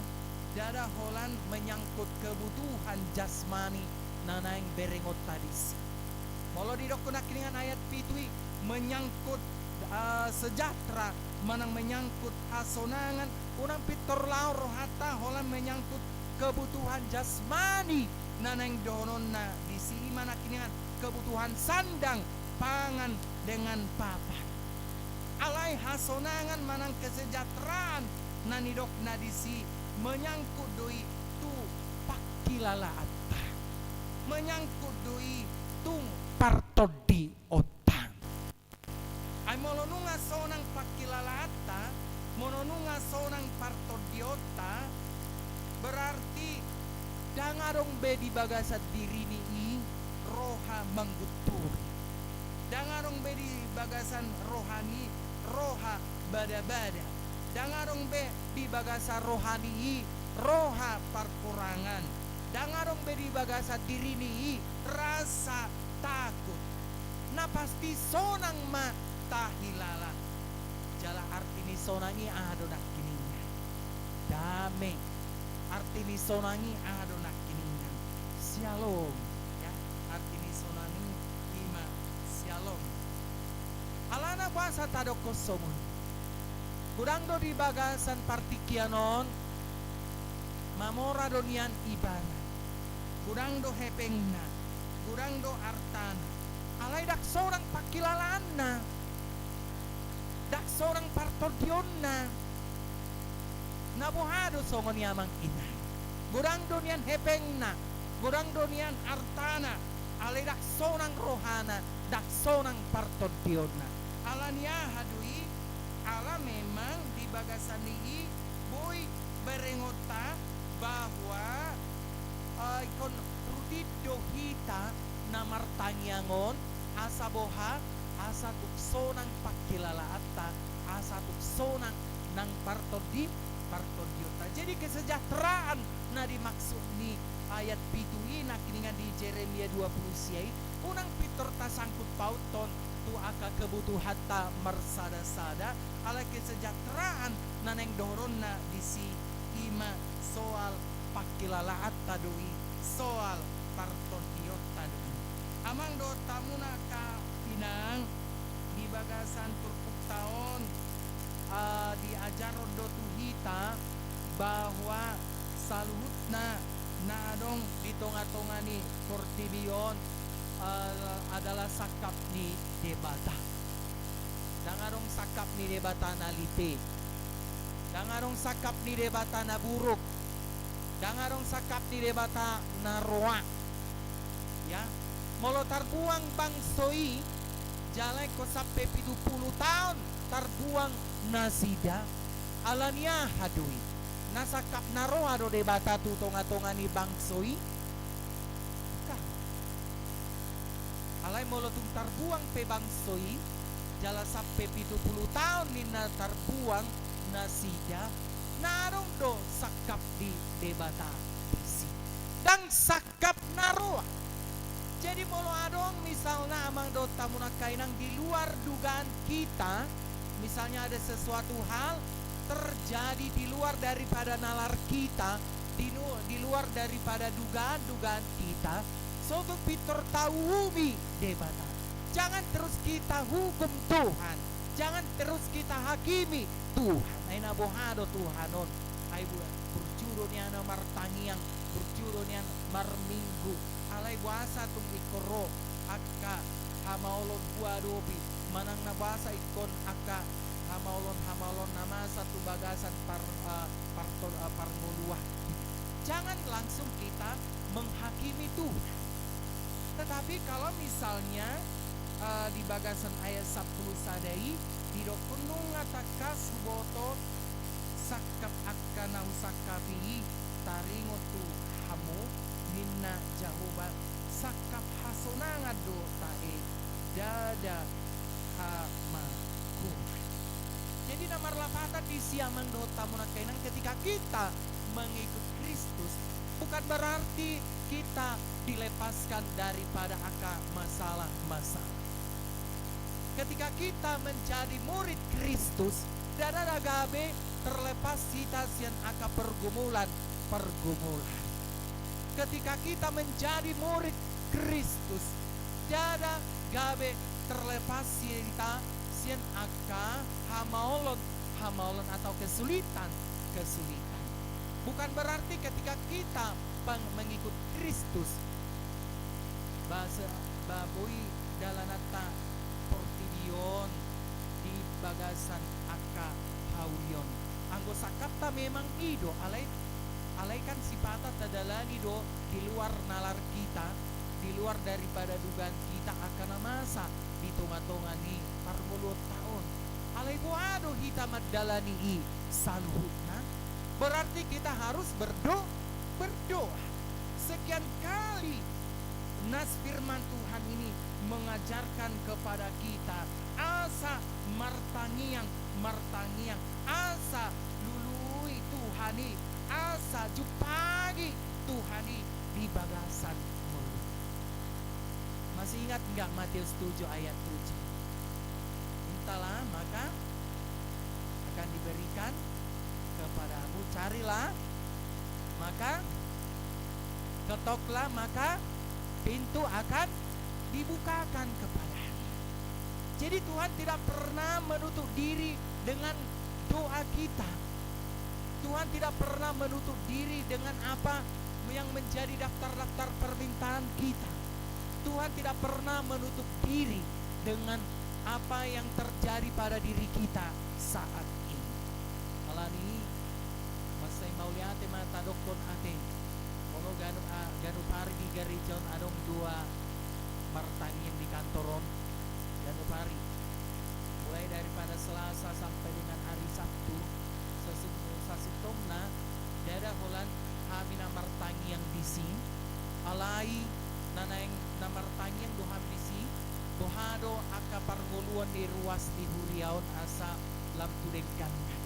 ndada holan menyangkut kebutuhan jasmani na naeng berengonta disi. Molo didokkon nangkiningan ayat pitu i, menyangkut, eh, sejahtera manang menyangkut hasonangan, unang pintor laho rohanta holan menyangkut kebutuhan jasmani na naeng dohononna disi, i ma nangkiningan kebutuhan sandang, pangan dengan papan. Alai hasonangan manang kesejahteraan na nidokna disi menyangkut do i tu pangkilalaanta. Menyangkut do i tu partondionta. Ai molo nunga sonang pangkilalaanta, molo nunga sonang partondionta, berarti ndang adong be di bagasan dirini i roha manggunturi. Ndang adong be di bagasan rohani roha badabada. Ndang adong be di bagasan rohani i roha parporangan. Ndang adong be di bagasan dirini i rasa takut. Na pasti sonang ma tahilala. Jala arti ni sonang i aha do nangkiningan? Dame. Arti ni sonang i aha do nangkiningan? Syalom. Ya, arti ni sonang i ima syalom. Alana boasa tadokkon songon i? Godang do di bagasan partingkian on, mamora do nian ibana, godang do hepengna, godang do artana, alai ndang sonang pangkilalaanna, ndang sonang partondionna. Na boha do songon i, amang inang? Godang do nian hepengna, godang do nian artana, alai ndang sonang rohana, ndang sonang partondionna. Ala ni aha do i? Ala memang di bagasan ni i boi berengonta bahwa, eh, ingkon rutin do hita na martangiang on, asa boha? Asa tung sonang pangkilalaanta, asa tung sonang nang partondi, partondionta. Jadi kesejahteraan na dimaksud ni ayat pitu i nangkiningan di Jeremia dua puluh sia i, unang pintor tasangkut pauthon tu angka kebutuhanta marsadasada, alai kesejahteraan na naeng dohononna disi ima soal pangkilalaanta do i, soal partondionta do i. Amang dohot hamu nangkiningan, di bagasan turpukta on, ah, diajarhon do tu hita bahwa saluhutna na adong di tongatonga ni portibi on, ah, adalah sangkap ni Debata. Ndang adong sangkap ni Debata na lite. Ndang adong sangkap ni Debata na buruk. Ndang adong sangkap ni Debata na roa. Ya, molo tarbuang bangso i, jala ingkon sampe pitu pulu taon tarbuang nasida. Alani aha do i? Na sangkap na roa do Debata tu tonga-tonga ni bangso i? Bukan. Alai molo tung tarbuang pe bangso i, jala sampe pitu pulu taon ninna tarbuang nasida, ndang adong do sangkap ni Debata disi. Ndang sangkap na roa. Jadi molo adong misalna amang dohot hamu nangkaningan di luar dugaan kita, misalnya ada sesuatu hal terjadi di luar daripada nalar kita, di nu-, di luar daripada dugaan-dugaan kita, so tung pintor tauhupi Debata. Jangan terus kita hukum Tuhan. Jangan terus kita hakimi Tuhan. Ai na boha do Tuhan on? Ai bu-, burju do nian martangiang, burju do nian marminggu. Alai boasa tung ingkon ro angka hamaolon huadopi, manang na boasa ingkon angka hamaolon-hamaolon na masa tu bagasan par-, eh, parto-, eh, parngoluan. Jangan langsung kita menghakimi Tuhan. Tetapi kalau misalnya, eh, di bagasan ayat sampulu sada i, didokkon nunga tangkas huboto sangkap angka na husangkapi i, taringot tu hamu, ninna Jahowa, sangkap hasonangan do tahe, ndada hamagoan. Jadi na marlapatan disi amang dohot hamu nangkaningan, ketika kita mengikut Kristus, bukan berarti kita dilepaskan daripada angka masalah-masalah. Ketika kita menjadi murid Kristus, ndada gabe terlepas hita sian angka pergumulan-pergumulan. Ketika kita menjadi murid Kristus, ndada gabe terlepas hita sian angka hamaolon-hamaolon atau kesulitan-kesulitan. Bukan berarti ketika kita peng-, mengikut Kristus, ba se-, ba boi dalananta portibi on di bagasan angka haulion. Anggo sangkapta memang i do, alai, alai kan sipata tadalani do di luar nalar kita, di luar daripada dugaan kita angka na masa di tonga-tonga ni parngoluonta on. Alai boha do hita mandalani i saluhutna? Berarti kita harus berdo-, berdoa. Sekian kali nas firman Tuhan ini mengajarkan kepada kita, asa martangiang, martangiang, asa lului Tuhan i, asa jumpang i Tuhan i di bagasan ngolu. Masih ingat nggak Matius tujuh ayat tujuh? Mintalah, maka akan diberikan kepadamu. Carilah, maka ketoklah, maka pintu akan dibukakan kepadamu. Jadi Tuhan tidak pernah menutup diri dengan doa kita. Tuhan tidak pernah menutup diri dengan apa yang menjadi daftar-daftar permintaan kita. Tuhan tidak pernah menutup diri dengan apa yang terjadi pada diri kita saat ini. Alani i, mansai mauliate ma tadokkon ate. Molo ganup, ah, ganup ari di gareja on adong dua martangiang di kantor on. Ganup ari. Mulai daripada Selasa sampai dengan hari Sabtu, sesung-, sasintongna, ndada holan hami na martangiang disi, alai na naeng na martangiang do hami disi, boha do angka parngoluon ni ruas ni huria on asa lam tu dengganna.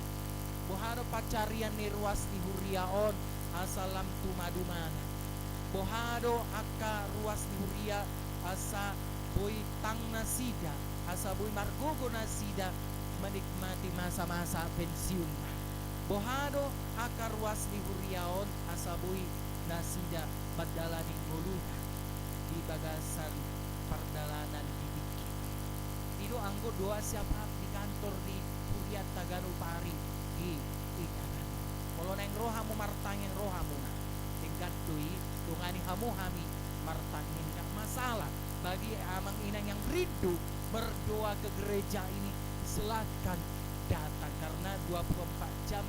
Boha do pancarian ni ruas ni huria on asa lam tu madumana. Boha do angka ruas ni huria asa boi tang nasida, asa boi margogo nasida menikmati masa-masa pensiunna. Boha do angka ruas ni huria on asa boi nasida mandalani ngoluna di bagasan pardalanan di tingki i. I do anggo doa syafaat di kantor ni hurianta ganup ari di inganan. Molo naeng ro hamu martangiang, ro hamuna. Denggan do i, dongani hamu hami martangiang, nggak masalah. Bagi amang inang yang rindu berdoa ke gereja ini, silakan datang, karena dua puluh empat jam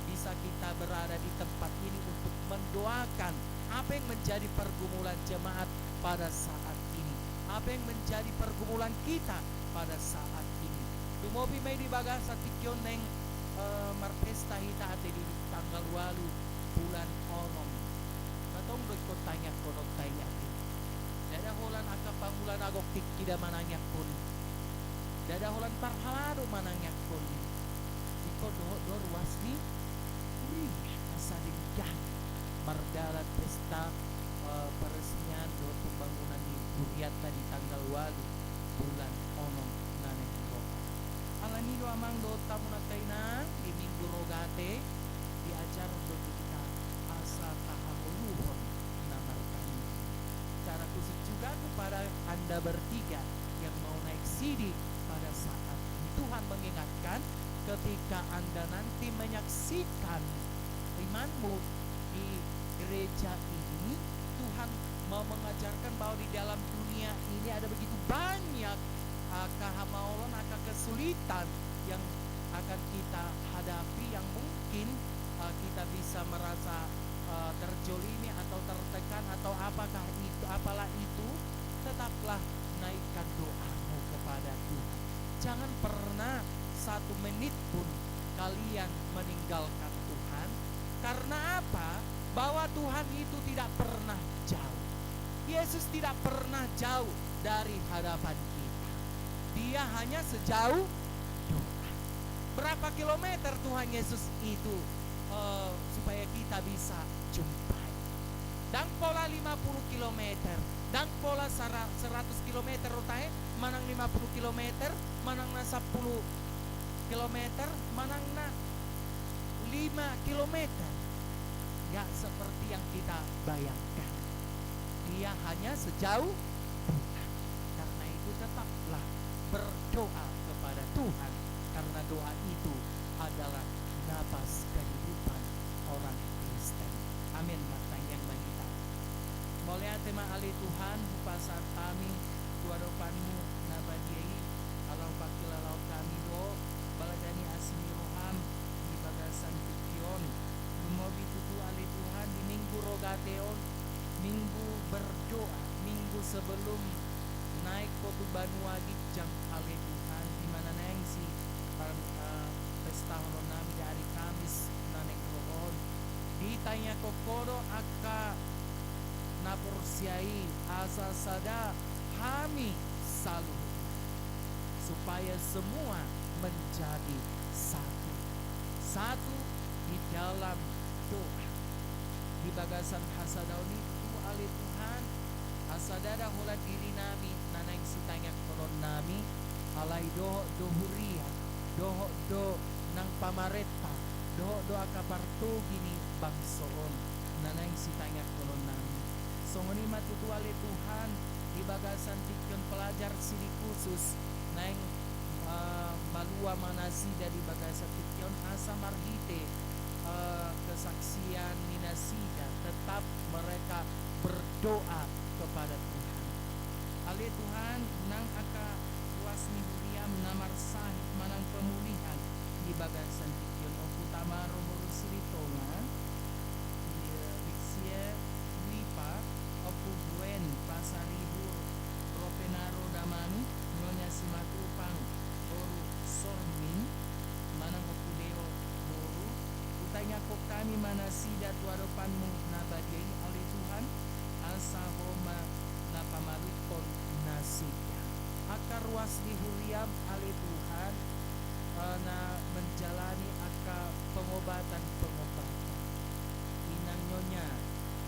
bisa kita berada di tempat ini untuk mendoakan apa yang menjadi pergumulan jemaat pada saat ini, apa yang menjadi pergumulan kita pada saat ini. Lumobi ma i di bagasan tingki on naeng, eh, marpesta hita ate di tanggal ualu bulan onom. Antong do ingkon tangiangkonon, tangiang i. Ndada holan angka pangula na gok tingki da manangiangkon i. Ndada holan parhalado manangiangkon i. Ingkon dohot do ruas ni huria asa denggan mardalan pesta, eh, peresmian dohot pembangunan ni hurianta di tanggal ualu bulan onom na naeng ro on. Alani do amang dohot hamu na tainang, di Minggu Rogate diajar do tu hita asa tahaholongon na martangiang. Secara khusus juga kepada Anda bertiga yang mau naik sidi pada saat ini. Tuhan mengingatkan, ketika Anda nanti menyaksikan imanmu di gereja ini, Tuhan mau mengajarkan bahwa di dalam dunia ini ada begitu banyak, ah, kehamaolon, angka kesulitan yang akan kita hadapi, yang mungkin, ah, kita bisa merasa, ah, terzolimi atau tertekan atau apakah itu, apalah itu, tetaplah naikkan doamu kepada Tuhan. Jangan pernah satu menit pun kalian meninggalkan Tuhan. Karena apa? Bahwa Tuhan itu tidak pernah jauh. Yesus tidak pernah jauh dari hadapan kita. Dia hanya sejauh doa. Berapa kilometer Tuhan Yesus itu, eh, supaya kita bisa jumpai? Ndang pola lima puluh kilometer, ndang pola sara-, seratus kilometer do tahe, manang lima puluh kilometer, manang na sampulu kilometer, manang na lima kilometer. Nggak seperti yang kita bayangkan. Dia hanya sejauh doa. Karena itu tetaplah berdoa kepada Tuhan, karena doa itu adalah napas kehidupan orang Kristen. Amin. Martangiang ma hita. Mauliate ma ale Tuhan, hupasahat hami tu adopanmu na badia i, ala hupangkilalahon hami do balaga ni asi ni roham di bagasan tingki on. Lumobi tutu ale Tuhan di Minggu Rogate on, Minggu berdoa, minggu sebelum naik ho tu banua ginjang ale Tuhan, di mana naeng si, eh, pestahononnami di ari Kamis na naeng ro on. Ditangiangkon ho do angka na porsea i asa sada hami saluhutna, supaya semua menjadi satu. Satu di dalam doa. Di bagasan hasadaon i tutu ale Tuhan, asa ndada holan dirinami na naeng sitangiangkononnami, alai dohot do huria, dohot do nang pamarenta, dohot do angka partogi ni bangso on na naeng sitangiangkononnami. Songon i ma tutu ale Tuhan, di bagasan tingki on pelajar sidi khusus naeng, eh, malua ma nasida di bagasan tingki on asa marhite, eh, kesaksian ni nasida tetap mereka berdoa kepada Tuhan. Ale Tuhan, nang angka ruas ni huriam na marsahit manang pemulihan di bagasan tingki on, Ompu Tamaro boru Silitonga, i, eh, Lixie Dwipa, Ompu Duen Pasaribu, Ropenaro Damani, Nyonya Simatupang boru Sormin, manang Ompu Deo boru, hutangiangkon hami ma nasida tu adopanmu na badia i ale Tuhan, asa Ho ma na pamalukhon nasida. Angka ruas ni huriam ale Tuhan, eh, na menjalani angka pengobatan-pengobatan. Inang Nyonya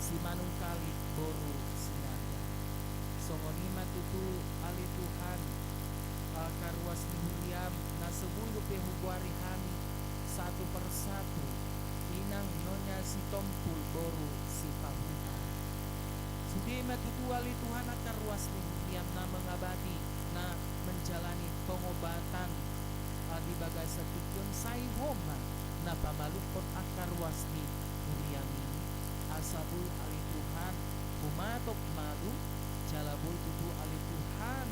Simanungkalit boru Sinaga. Songon i ma tutu ale Tuhan, angka ruas ni huriam na so boi dope hugoari hami satu per satu, Inang Nyonya Sitompul boru Sipahutar. Sude ma tutu ale Tuhan angka ruas ni huriam na mengabati, na menjalani pengobatan, ah, di bagasan tingki on, sai Ho ma na pamalukhon angka ruas ni huriam i, asa boi ale Tuhan humatop malum, jala boi tutu ale Tuhan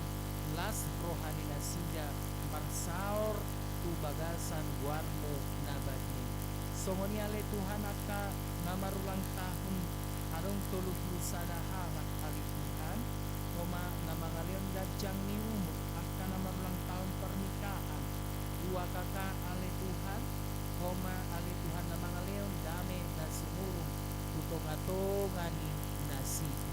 las roha ni nasida marsaor tu bagasan goarmu na badia i. Songon i ale Tuhan, angka na marulang tahun adong tolu pulu sada halak ale Tuhan, Ho ma na mangalehon ganjang ni umur angka na marulang tahun pernikahan, dua K K ale Tuhan, Ho ma ale Tuhan na mangalehon dame na sumurung tu tonga-tonga ni nasida.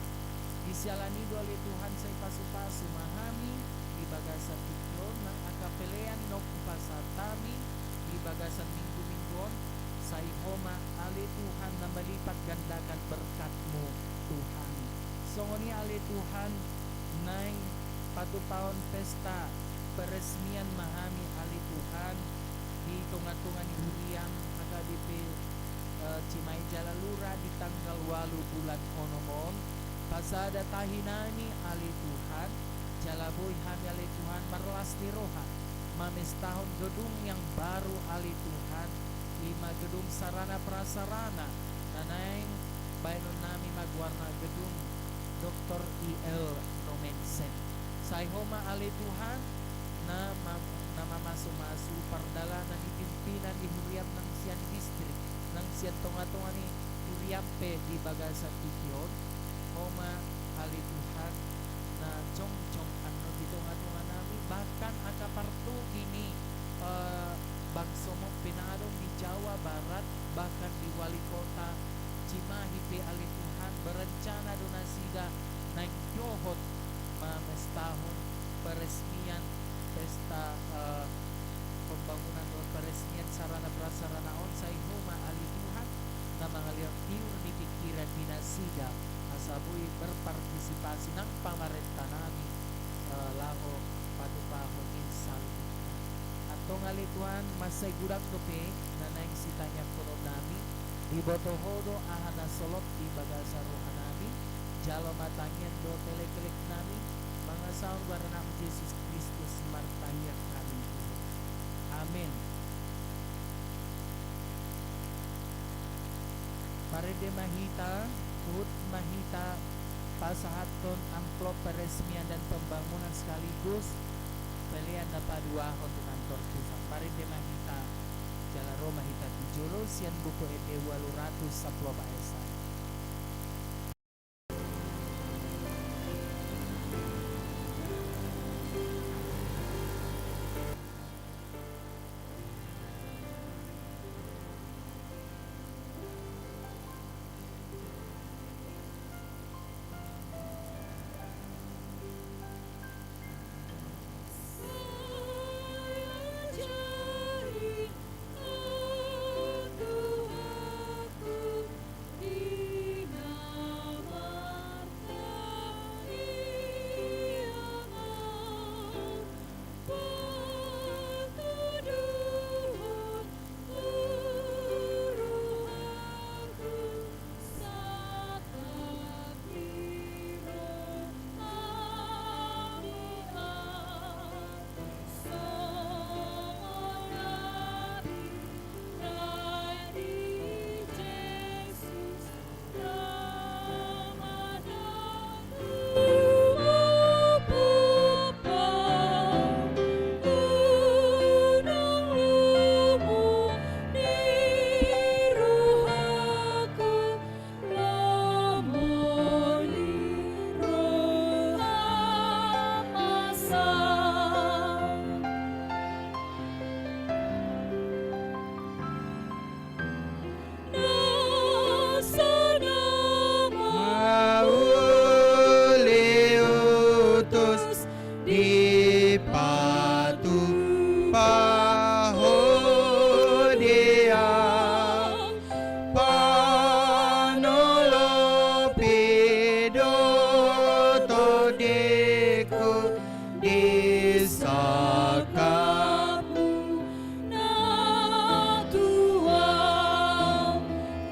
Di siala ni i do ale Tuhan sai pasu-pasu ma hami di bagasan tingki on nang angka pelean naung hupasahat hami di bagasan minggu-minggu on, sai Ho ma ale Tuhan na melipat gandakan berkat-Mu tu hami. Songon i ale Tuhan, naeng patupahon pesta peresmian ma hami ale Tuhan di tonga-tonga ni huria-M H K B P, eh, Cimahi jala Lura di tanggal ualu bulan onom on. Pasada tahi nami ale Tuhan, jala boi hami ale Tuhan marlas ni roha mamestahon gedung yang baru ale Tuhan, i ma gedung sarana prasarana na naeng baenon nami ma goarna gedung Doktor I L Nommensen. Sai Ho ma ale Tuhan na ma-, na mamasu-masu pardalanan ni pimpinan ni huria-M nang sian distrik nang sian tonga-tonga ni huria-M pe di bagasan tingki on. Ho ma ale Tuhan na jongjong annon di tonga-tonga nami, bahkan angka partogi ni, eh, bangso-M on pe na adong di Jawa Barat, bahkan di wali kota Cimahi pe ale Tuhan, berencana do nasida naeng dohot mamestahon peresmian pesta, eh, pembangunan dohot peresmian sarana prasarana on. Sai Ho ma ale Tuhan na mangalehon tiur ni pingkiran di nasida asa boi berpartisipasi nang pamarenta nami, eh, laho patupahon ni saluhutna. Antong ale Tuhan, mansai godang dope na naeng sitangiangkonon nami. Diboto Ho do aha na solot di bagasan roha nami. Jalo ma tangiang dohot elekelek nami, mangasahon goar ni Anakmu Jesus Kristus martangiang hami tu Ho. Amen. Marende ma hita, huhut ma hita pasahathon amplop peresmian dan pembangunan sekaligus pelean na paduahon tu kantor pusat. Marende ma hita, jala ro ma hita tu jolo sian Buku Ende ualu ratus sampulu opat ayat sada. Mauliutus di patu pahodean, panolopi do tondingku di sangkapmu. Na tua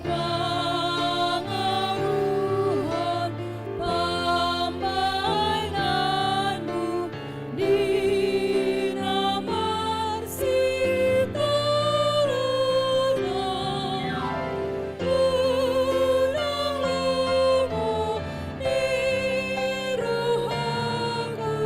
pangaruhon pambahenanmu di na marsitarunan. Unang lomo di rohaku,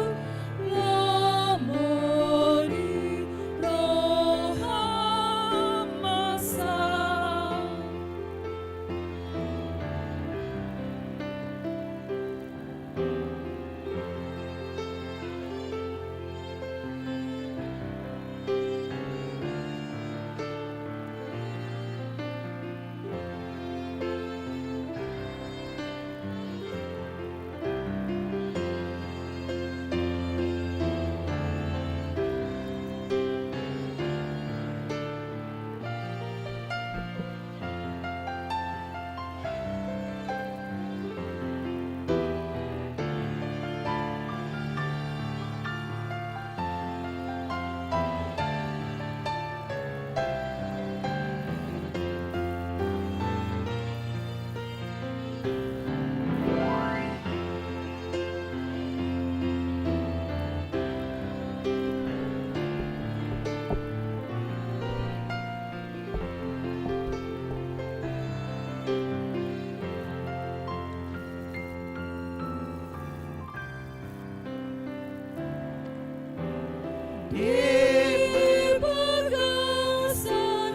Di bagasan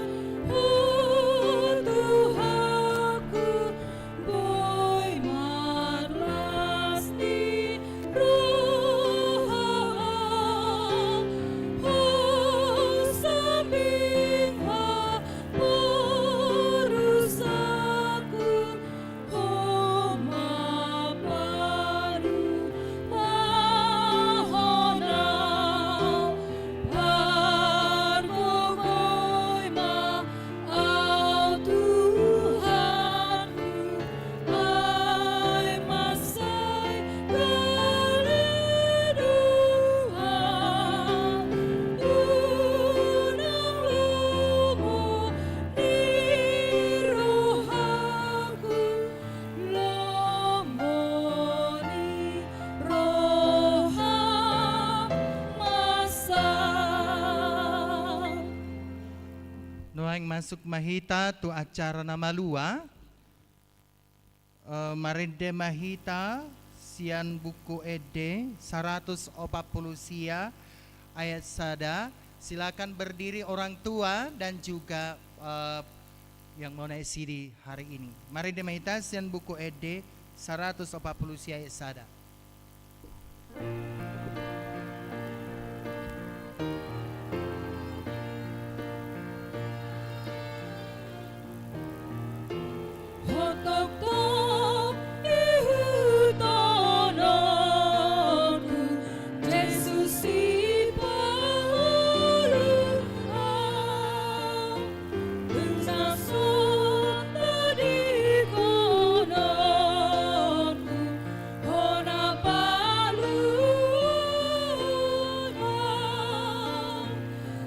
ho Tuhanku, boi marlas ni roha, ho sambing haporusakku, ho ma paluahon au, pargogoi ma au Tuhanku, ai mansai gale do au, unang lomo ni rohangku, lomo ni roham ma sahat. Nuaeng masuk ma hita tu acara na malua. Eh, marende ma hita sian Buku Ende saratus opat pulu sia ayat sada. Silakan berdiri orang tua dan juga, eh, yang mau naik sini hari ini. Marende ma hita sian Buku Ende saratus opat pulu sia ayat sada. Hotoktok ihuthononku, Jesus sipangolu au, dung na so tadingkononku, hona paluahon au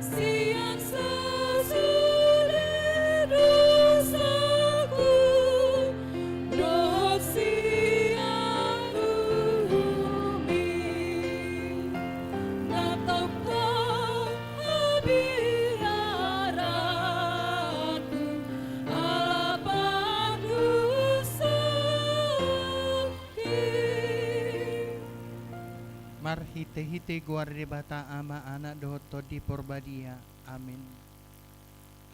sian sasude dosaku, dohot sian umi, na tongtong habiaranku, ala pardosa. Marhitehite goar Debata Ama, Anak dohot Tondi Porbadia. Amin.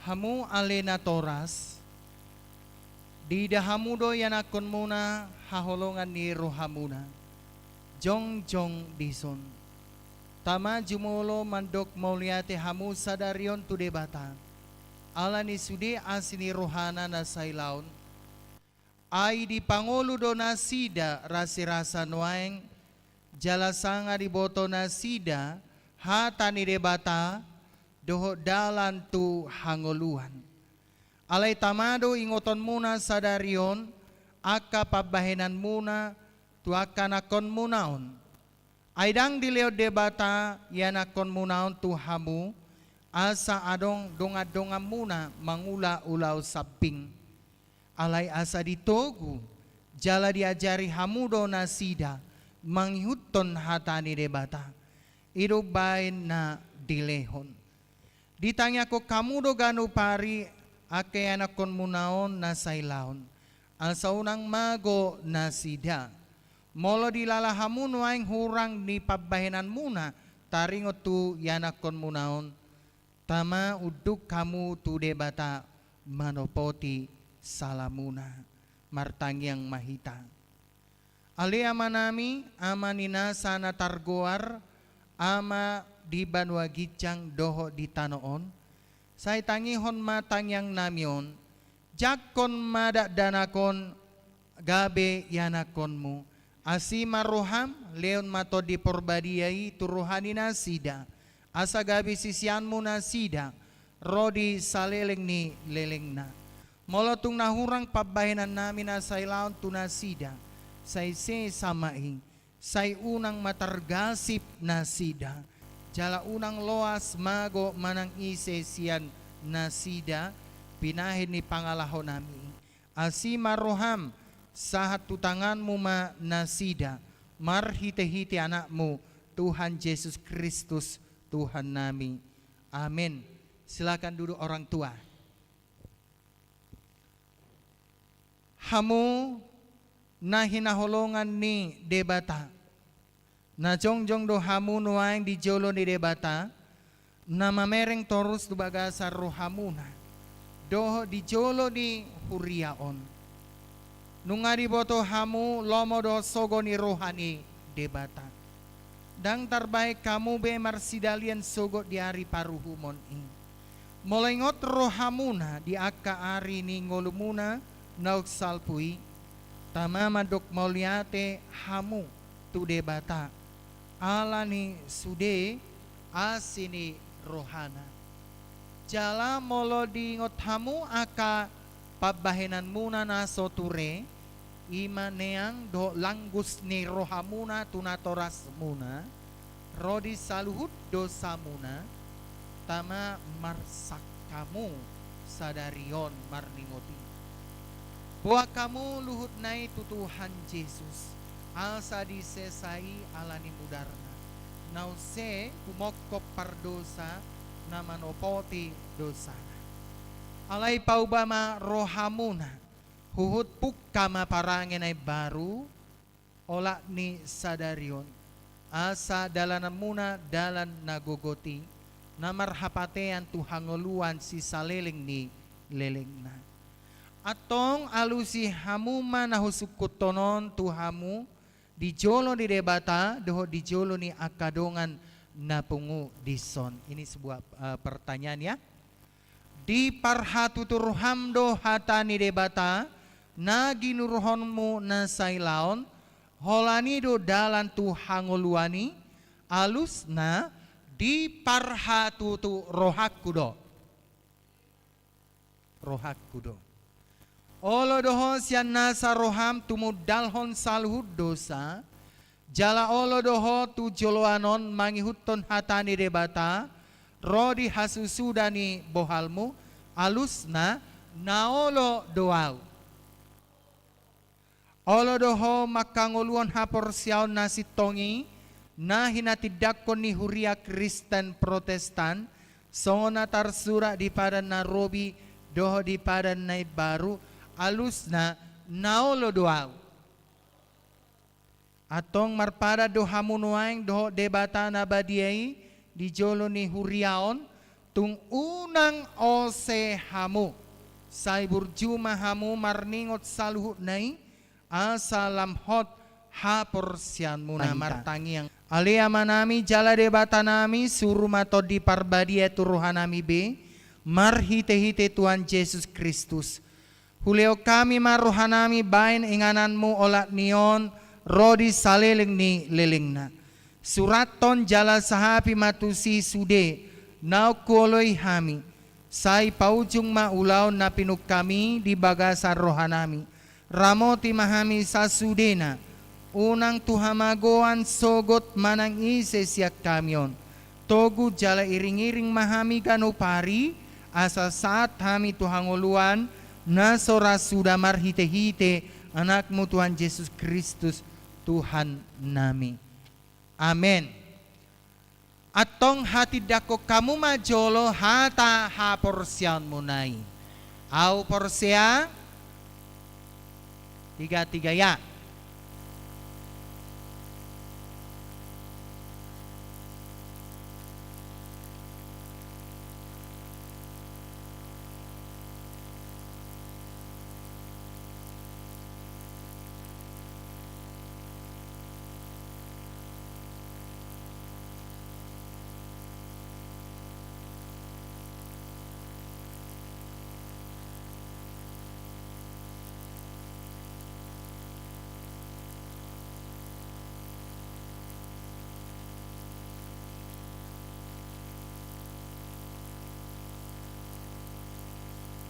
Hamu ale natoras, diida hamu do ianakkonmuna haholongan ni rohamuna jongjong dison. Tama jumolo mandok mauliate hamu sadari on tu Debata, ala ni sude asi ni rohana na sailaon. Ai dipangolu do nasida rasirasa nuaeng, jala sanga diboto nasida hata ni Debata dohot dalan tu hangoluan. Alai tama do ingotonmuna sadari on angka pambahenanmuna tu angka anakkonmuna on. Ai ndang dilehon Debata ianakkonmuna on tu hamu, asa adong dongandonganmuna mangula ulaon sambing. Alai asa ditogu jala diajari hamu do nasida mangihuthon hata ni Debata. I do umbahen na dilehon. Ditangiangkon hamu do ganup ari angka ianakkonmuna on na sailaon, asa unang mago nasida. Molo dilala hamu nuaeng hurang ni pambahenanmuna taringot tu ianakkonmuna on, tama unduk hamu tu Debata manopoti salamuna. Martangiang ma hita. Ale Amanami, Ama ni nasa na targoar, Ama di banua ginjang dohot di tano on, sai tangihon ma tangiangnami on, jangkon ma dakdanak on gabe ianakkonmu. Asi ma roham, lehon ma Tondi Porbadia i tu roha ni nasida, asa gabe siseanmu nasida, ro di saleleng ni lelengna. Molo tung na hurang pambahenannami na sailaon tu nasida, sai sesa ma i, sai unang ma targasip nasida, jala unang loas mago manang ise sian nasida pinahen ni pangalahonami. Asi ma roham, sahat tu tanganmu ma nasida, marhitehite Anakmu, Tuhan Jesus Kristus, Tuhannami. Amen. Silakan duduk orang tua. Hamu na hinaholongan ni Debata, na jongjong do hamu nuaeng di jolo ni Debata, na mamereng torus tu bagasan rohamuna dohot di jolo ni huria on. Nunga diboto hamu lomo dohot sogo ni roha ni Debata. Ndang tarbahen hamu be marsidalian sogot di ari paruhumon i. Molo ingot rohamuna di angka ari ni ngolumuna naung salpu i, tama mandok mauliate hamu tu Debata ala ni sude asi ni rohana. Jala molo diingot hamu angka pambahenanmuna na so ture, i ma neang dohot langgus ni rohamuna tu natorasmuna, ro di saluhut dosamuna, tama marsak hamu sadari on marningot i. Boan hamu luhutna i tu Tuhan Jesus, asa disesa i ala ni mudarna, na use humongkop pardosa na manopoti dosana. Alai pauba ma rohamuna, huhut pungka ma parange na imbaru, olat ni sadari on, asa dalananmuna dalan na gogot i, na marhapatean tu hangoluan sisaleleng ni lelengna. Antong alusi hamu ma na husungkunhon on tu hamu, di jolo ni Debata dohot di jolo ni angka dongan na pungu dison. Ini sebuah, eh, pertanyaan, ya. Diparhatutu roham do hata ni Debata na ginuruhonmu na sailaon, holan i do dalan tu hangoluan i? Alusna, diparhatutu rohangku do. Rohangku do. Olo do ho sian nasa roham tumundalhon saluhut dosa, jala olo do ho tu joloan on mangihuthon hata ni Debata, ro di hasusuda ni bohalmu? Alusna, na olo do ahu. Olo do ho manghangoluhon haporseaon na sintong i, na hinatindangkon ni huria Kristen Protestan, songon na tarsurat di Padan na Robi dohot di Padan na Imbaru? Alusna, na olo do ahu. Antong marpadan do hamu nuaeng dohot Debata na badia i di jolo ni huria on, tung unang ose hamu. Sai burju ma hamu marningot saluhutna i, asa lam hot haporseaonmuna. Martangiang. Ale Amanami jala Debatanami, suru ma Tondi Parbadia tu rohanami be, marhitehite Tuhan Jesus Kristus. Hulehon hami ma rohanami baen ingananmu olat ni on ro di saleleng ni lelengna. Surathon jala sahapi ma tusi sude naung huoloi hami. Sai paujung ma ulaon na pinungkami di bagasan rohanami. Ramoti ma hami sasudena, unang tu hamagoan sogot manang ise sian hami on. Togu jala iring-iring ma hami ganup ari, asa sahat hami tu hangoluan na so ra suda marhite-hite Anakmu Tuhan Jesus Kristus, Tuhannami. Amen. Antong hatindangkon hamu ma jolo hata haporseaonmuna i. Ahu porsea. Tiga, tiga, ya.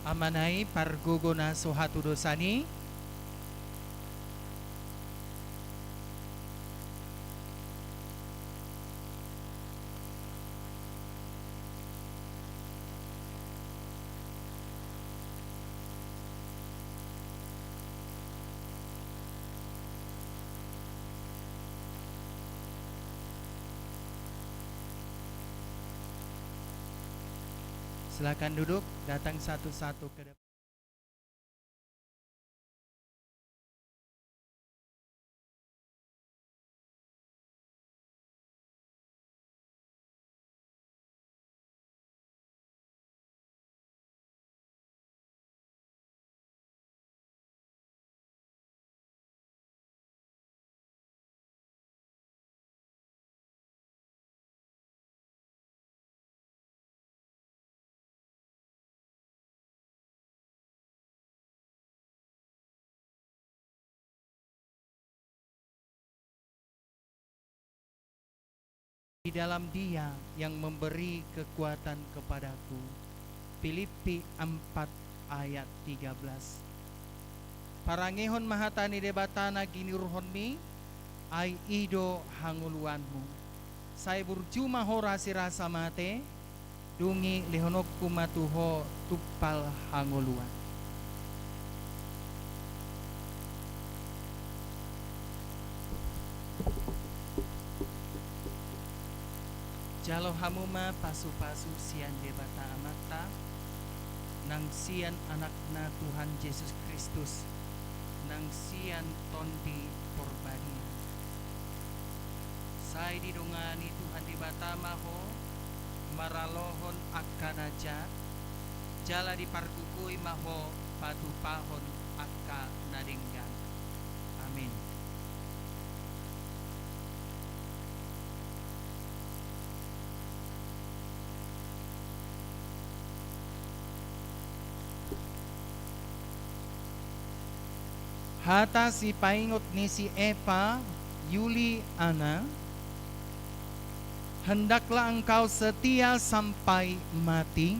Amanami, pargogo na so hatudosan i. Silakan duduk, datang satu-satu ke depan. di dalam Dia yang memberi kekuatan kepadaku. Pilippi empat ayat tiga belas. Parangehon ma hata ni Debata na giniruhonmi, ai i do hangoluanmu. Sai burju ma ho rasirasa mate, dung i lehononku ma tu ho tumpal hangoluan. Jalo hamu ma pasupasu sian Debata Amanta, nang sian Anakna Tuhan Jesus Kristus, nang sian Tondi Porbadia. Sai didongani Tuhan Debata ma ho maralohon angka na jat, jala dipargogoi ma ho patupahon angka na denggan. Amin. Hata sipaingot ni si Eva Juliana. Hendaklah engkau setia sampai mati,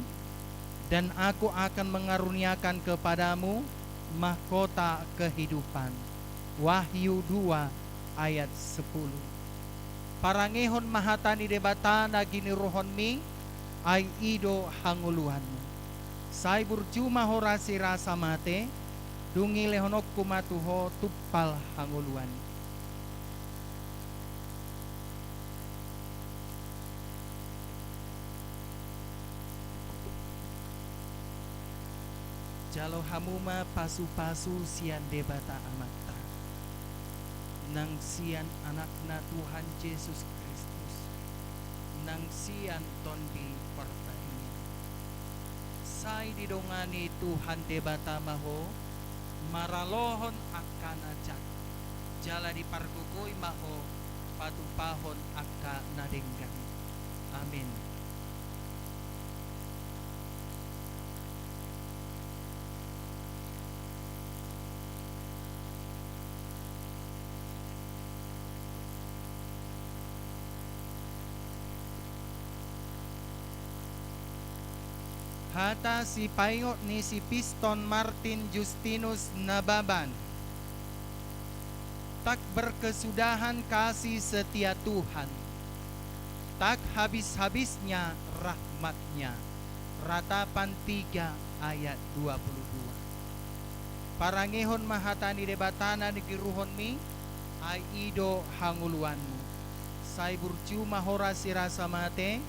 dan Aku akan mengaruniakan kepadamu mahkota kehidupan. Wahyu dua ayat sepuluh. Parangehon ma hata ni Debata na giniruhonmi, ai i do hangoluanmu. Sai burju ma ho rasirasa mate, dung i lehononku ma tu ho tumpal hangoluan. Jalo hamu ma pasupasu sian Debata Amanta, nang sian Anakna Tuhan Jesus Kristus, nang sian Tondi Porbadia. Sai didongani Tuhan Debata ma ho maralohon angka na jat, jala dipargogoi ma ho patupahon angka na denggan. Amin. Hata sipaingot ni si Piston Martin Justinus Nababan. Tak berkesudahan kasih setia Tuhan, tak habis-habisnya rahmat-Nya. Ratapan tiga ayat dua puluh dua. Parangehon ma hata ni Debata na giniruhonmi, ai i do hangoluanmu. Sai burju ma ho rasirasa mate,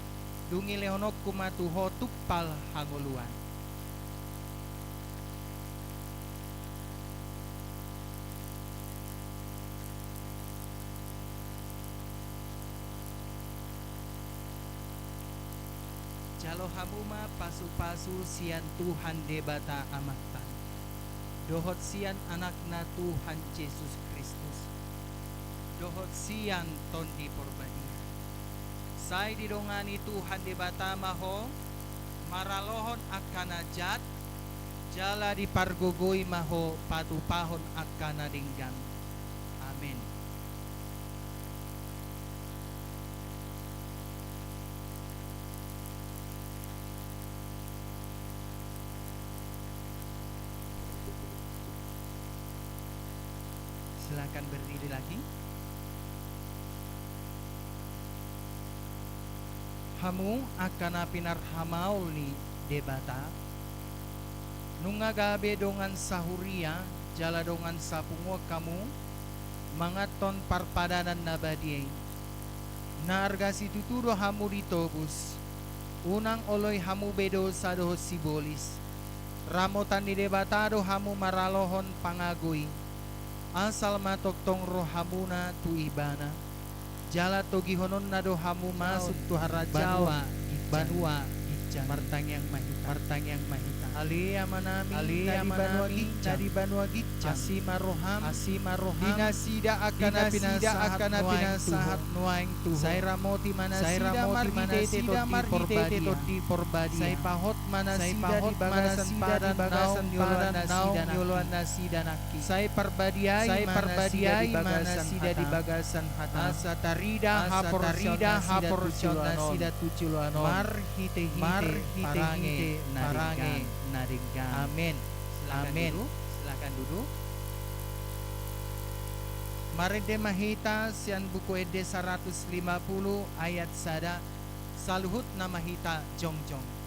dung i lehononku ma tu ho tumpal hangoluan. Jalo hamu ma pasupasu sian Tuhan Debata Amanta, dohot sian Anakna Tuhan Jesus Kristus, dohot sian Tondi Porbadia. Sai didongani Tuhan Debata ma ho maralohon angka na jat, jala dipargogoi ma ho patupahon angka na denggan. Amin. Silakan berdiri lagi. Hamu angka na pinarhamaol ni Debata, nunga gabe dongan sahuria jala dongan sapunguan hamu manganhon parpadanan na badia i. Na arga situtu do hamu ditobus. Unang oloi hamu be dosa dohot sibolis. Ramotan ni Debata do hamu maralohon pangago i. Asal ma tongtong rohamuna tu Ibana, jala togihononna do hamu masuk tu harajaon banua ginjang. Martangiang ma hita. Martangiang ma hita. Ale Amanami, ale na di banua Amanami, ginjang, na di banua ginjang, asi ma roham, asi ma roham, di nasida angka na pinasahat nuaeng tu Ho. Sai ramoti ma nasida marhitehite Tondi Porbadia. Sai pahot ma nasida di bagasan padan naung nioloan nasida nangkin. Sai parbadiai ma nasida di bagasan hatam. Asa tarida haporseaon nasida tu joloan on. Marhitehite parange na denggan. Amen. Silakan duduk. Marende ma hita sian Buku Ende saratus lima pulu ayat sada, saluhutna ma hita jongjong.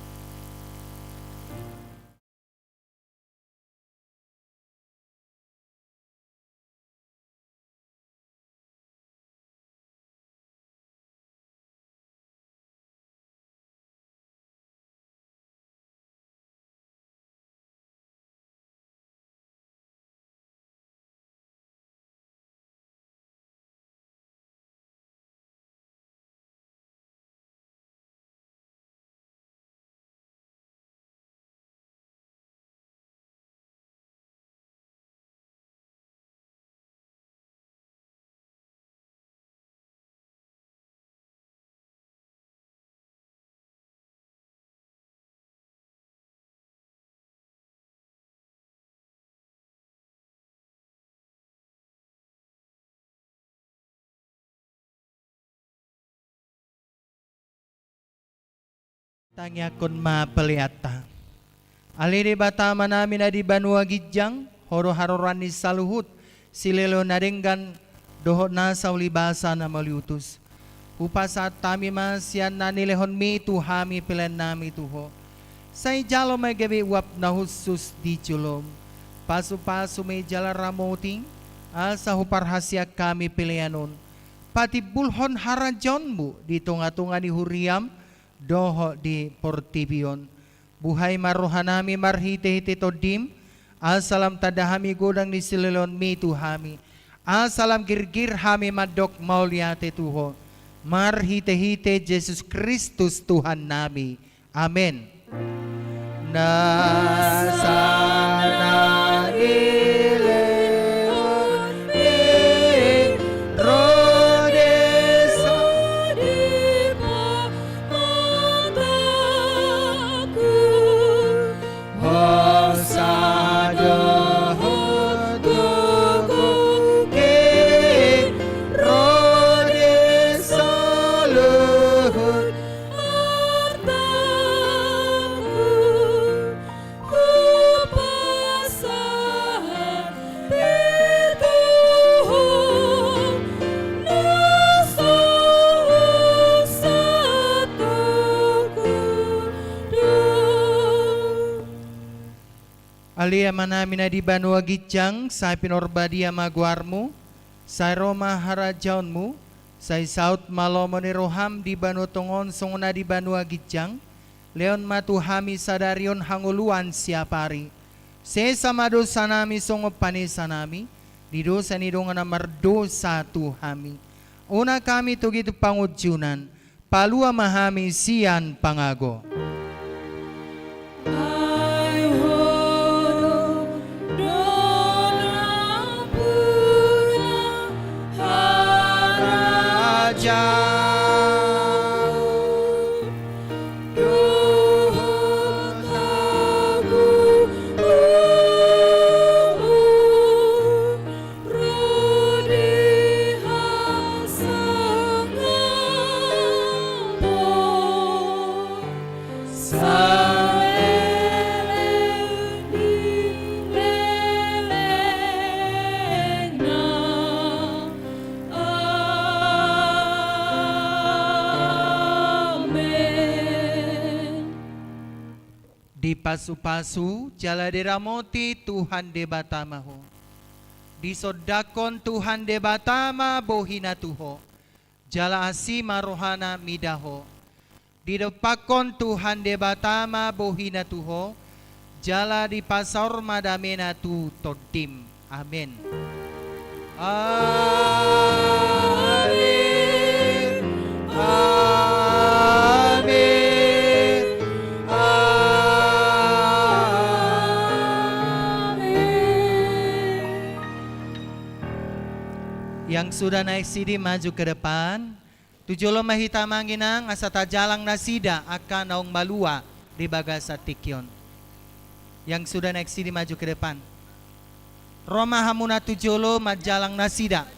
Tangiangkon ma peleanta. Ale Debata Amanami na di banua ginjang, Ho do haroroan ni saluhut silehon na denggan dohot nasa ulibasa na mauliutus. Hupasahat hami ma sian na nilehonmi tu hami peleannami tu Ho. Sai jalo ma gabe uap na hushus di jolom. Pasupasu ma i jala ramoti, asa huparhaseang hami pelean on patimbulhon harajaonmu di tongatonga ni huriam dohot di portibi on. Buhai ma rohanami marhitehite Tondim, asa lam tanda hami godang ni silehonmi tu hami, asa lam girgir hami mandok mauliate tu Ho, marhitehite Jesus Kristus Tuhannami. Amen. Nasa na nilehonmi ro desa di pamatangku, hosa dohot gogo ke ro desa luhut artangku. Hupasahat pe tu Ho nasa husatonku do. Ale Amanami na di banua ginjang, sai pinarbadia ma goarmu, sai ro ma harajaonmu, sai saut ma lomo ni roham di banua tonga on songon na di banua ginjang. Lehon ma tu hami sadari on hangoluan siapari. Sesa ma dosanami songon panesanami di dosa ni dongan na mardosa tu hami. Unang hami togihon tu pangunjunan, palua ma hami sian pangago. Ai Ho do na punya harajaon dohot hagogoon ro di hasangapon saleleng ni lelengna. Amen. Dipasupasu jala diramoti Tuhan Debata ma ho. Disondangkon Tuhan Debata ma bohina tu ho, jala asi ma rohana mida ho. Didompakkon Tuhan Debata ma bohina tu ho, jala dipasaor ma damena tu tondim. Amen. Amen. Amen. Amen. sudah naik sidi maju ke depan. Tu jolo ma hita amang inang asa tajalang nasida angka naung malua di bagasan tingki on. Yang sudah naik sidi maju ke depan. Ro ma hamuna tu jolo manjalang nasida.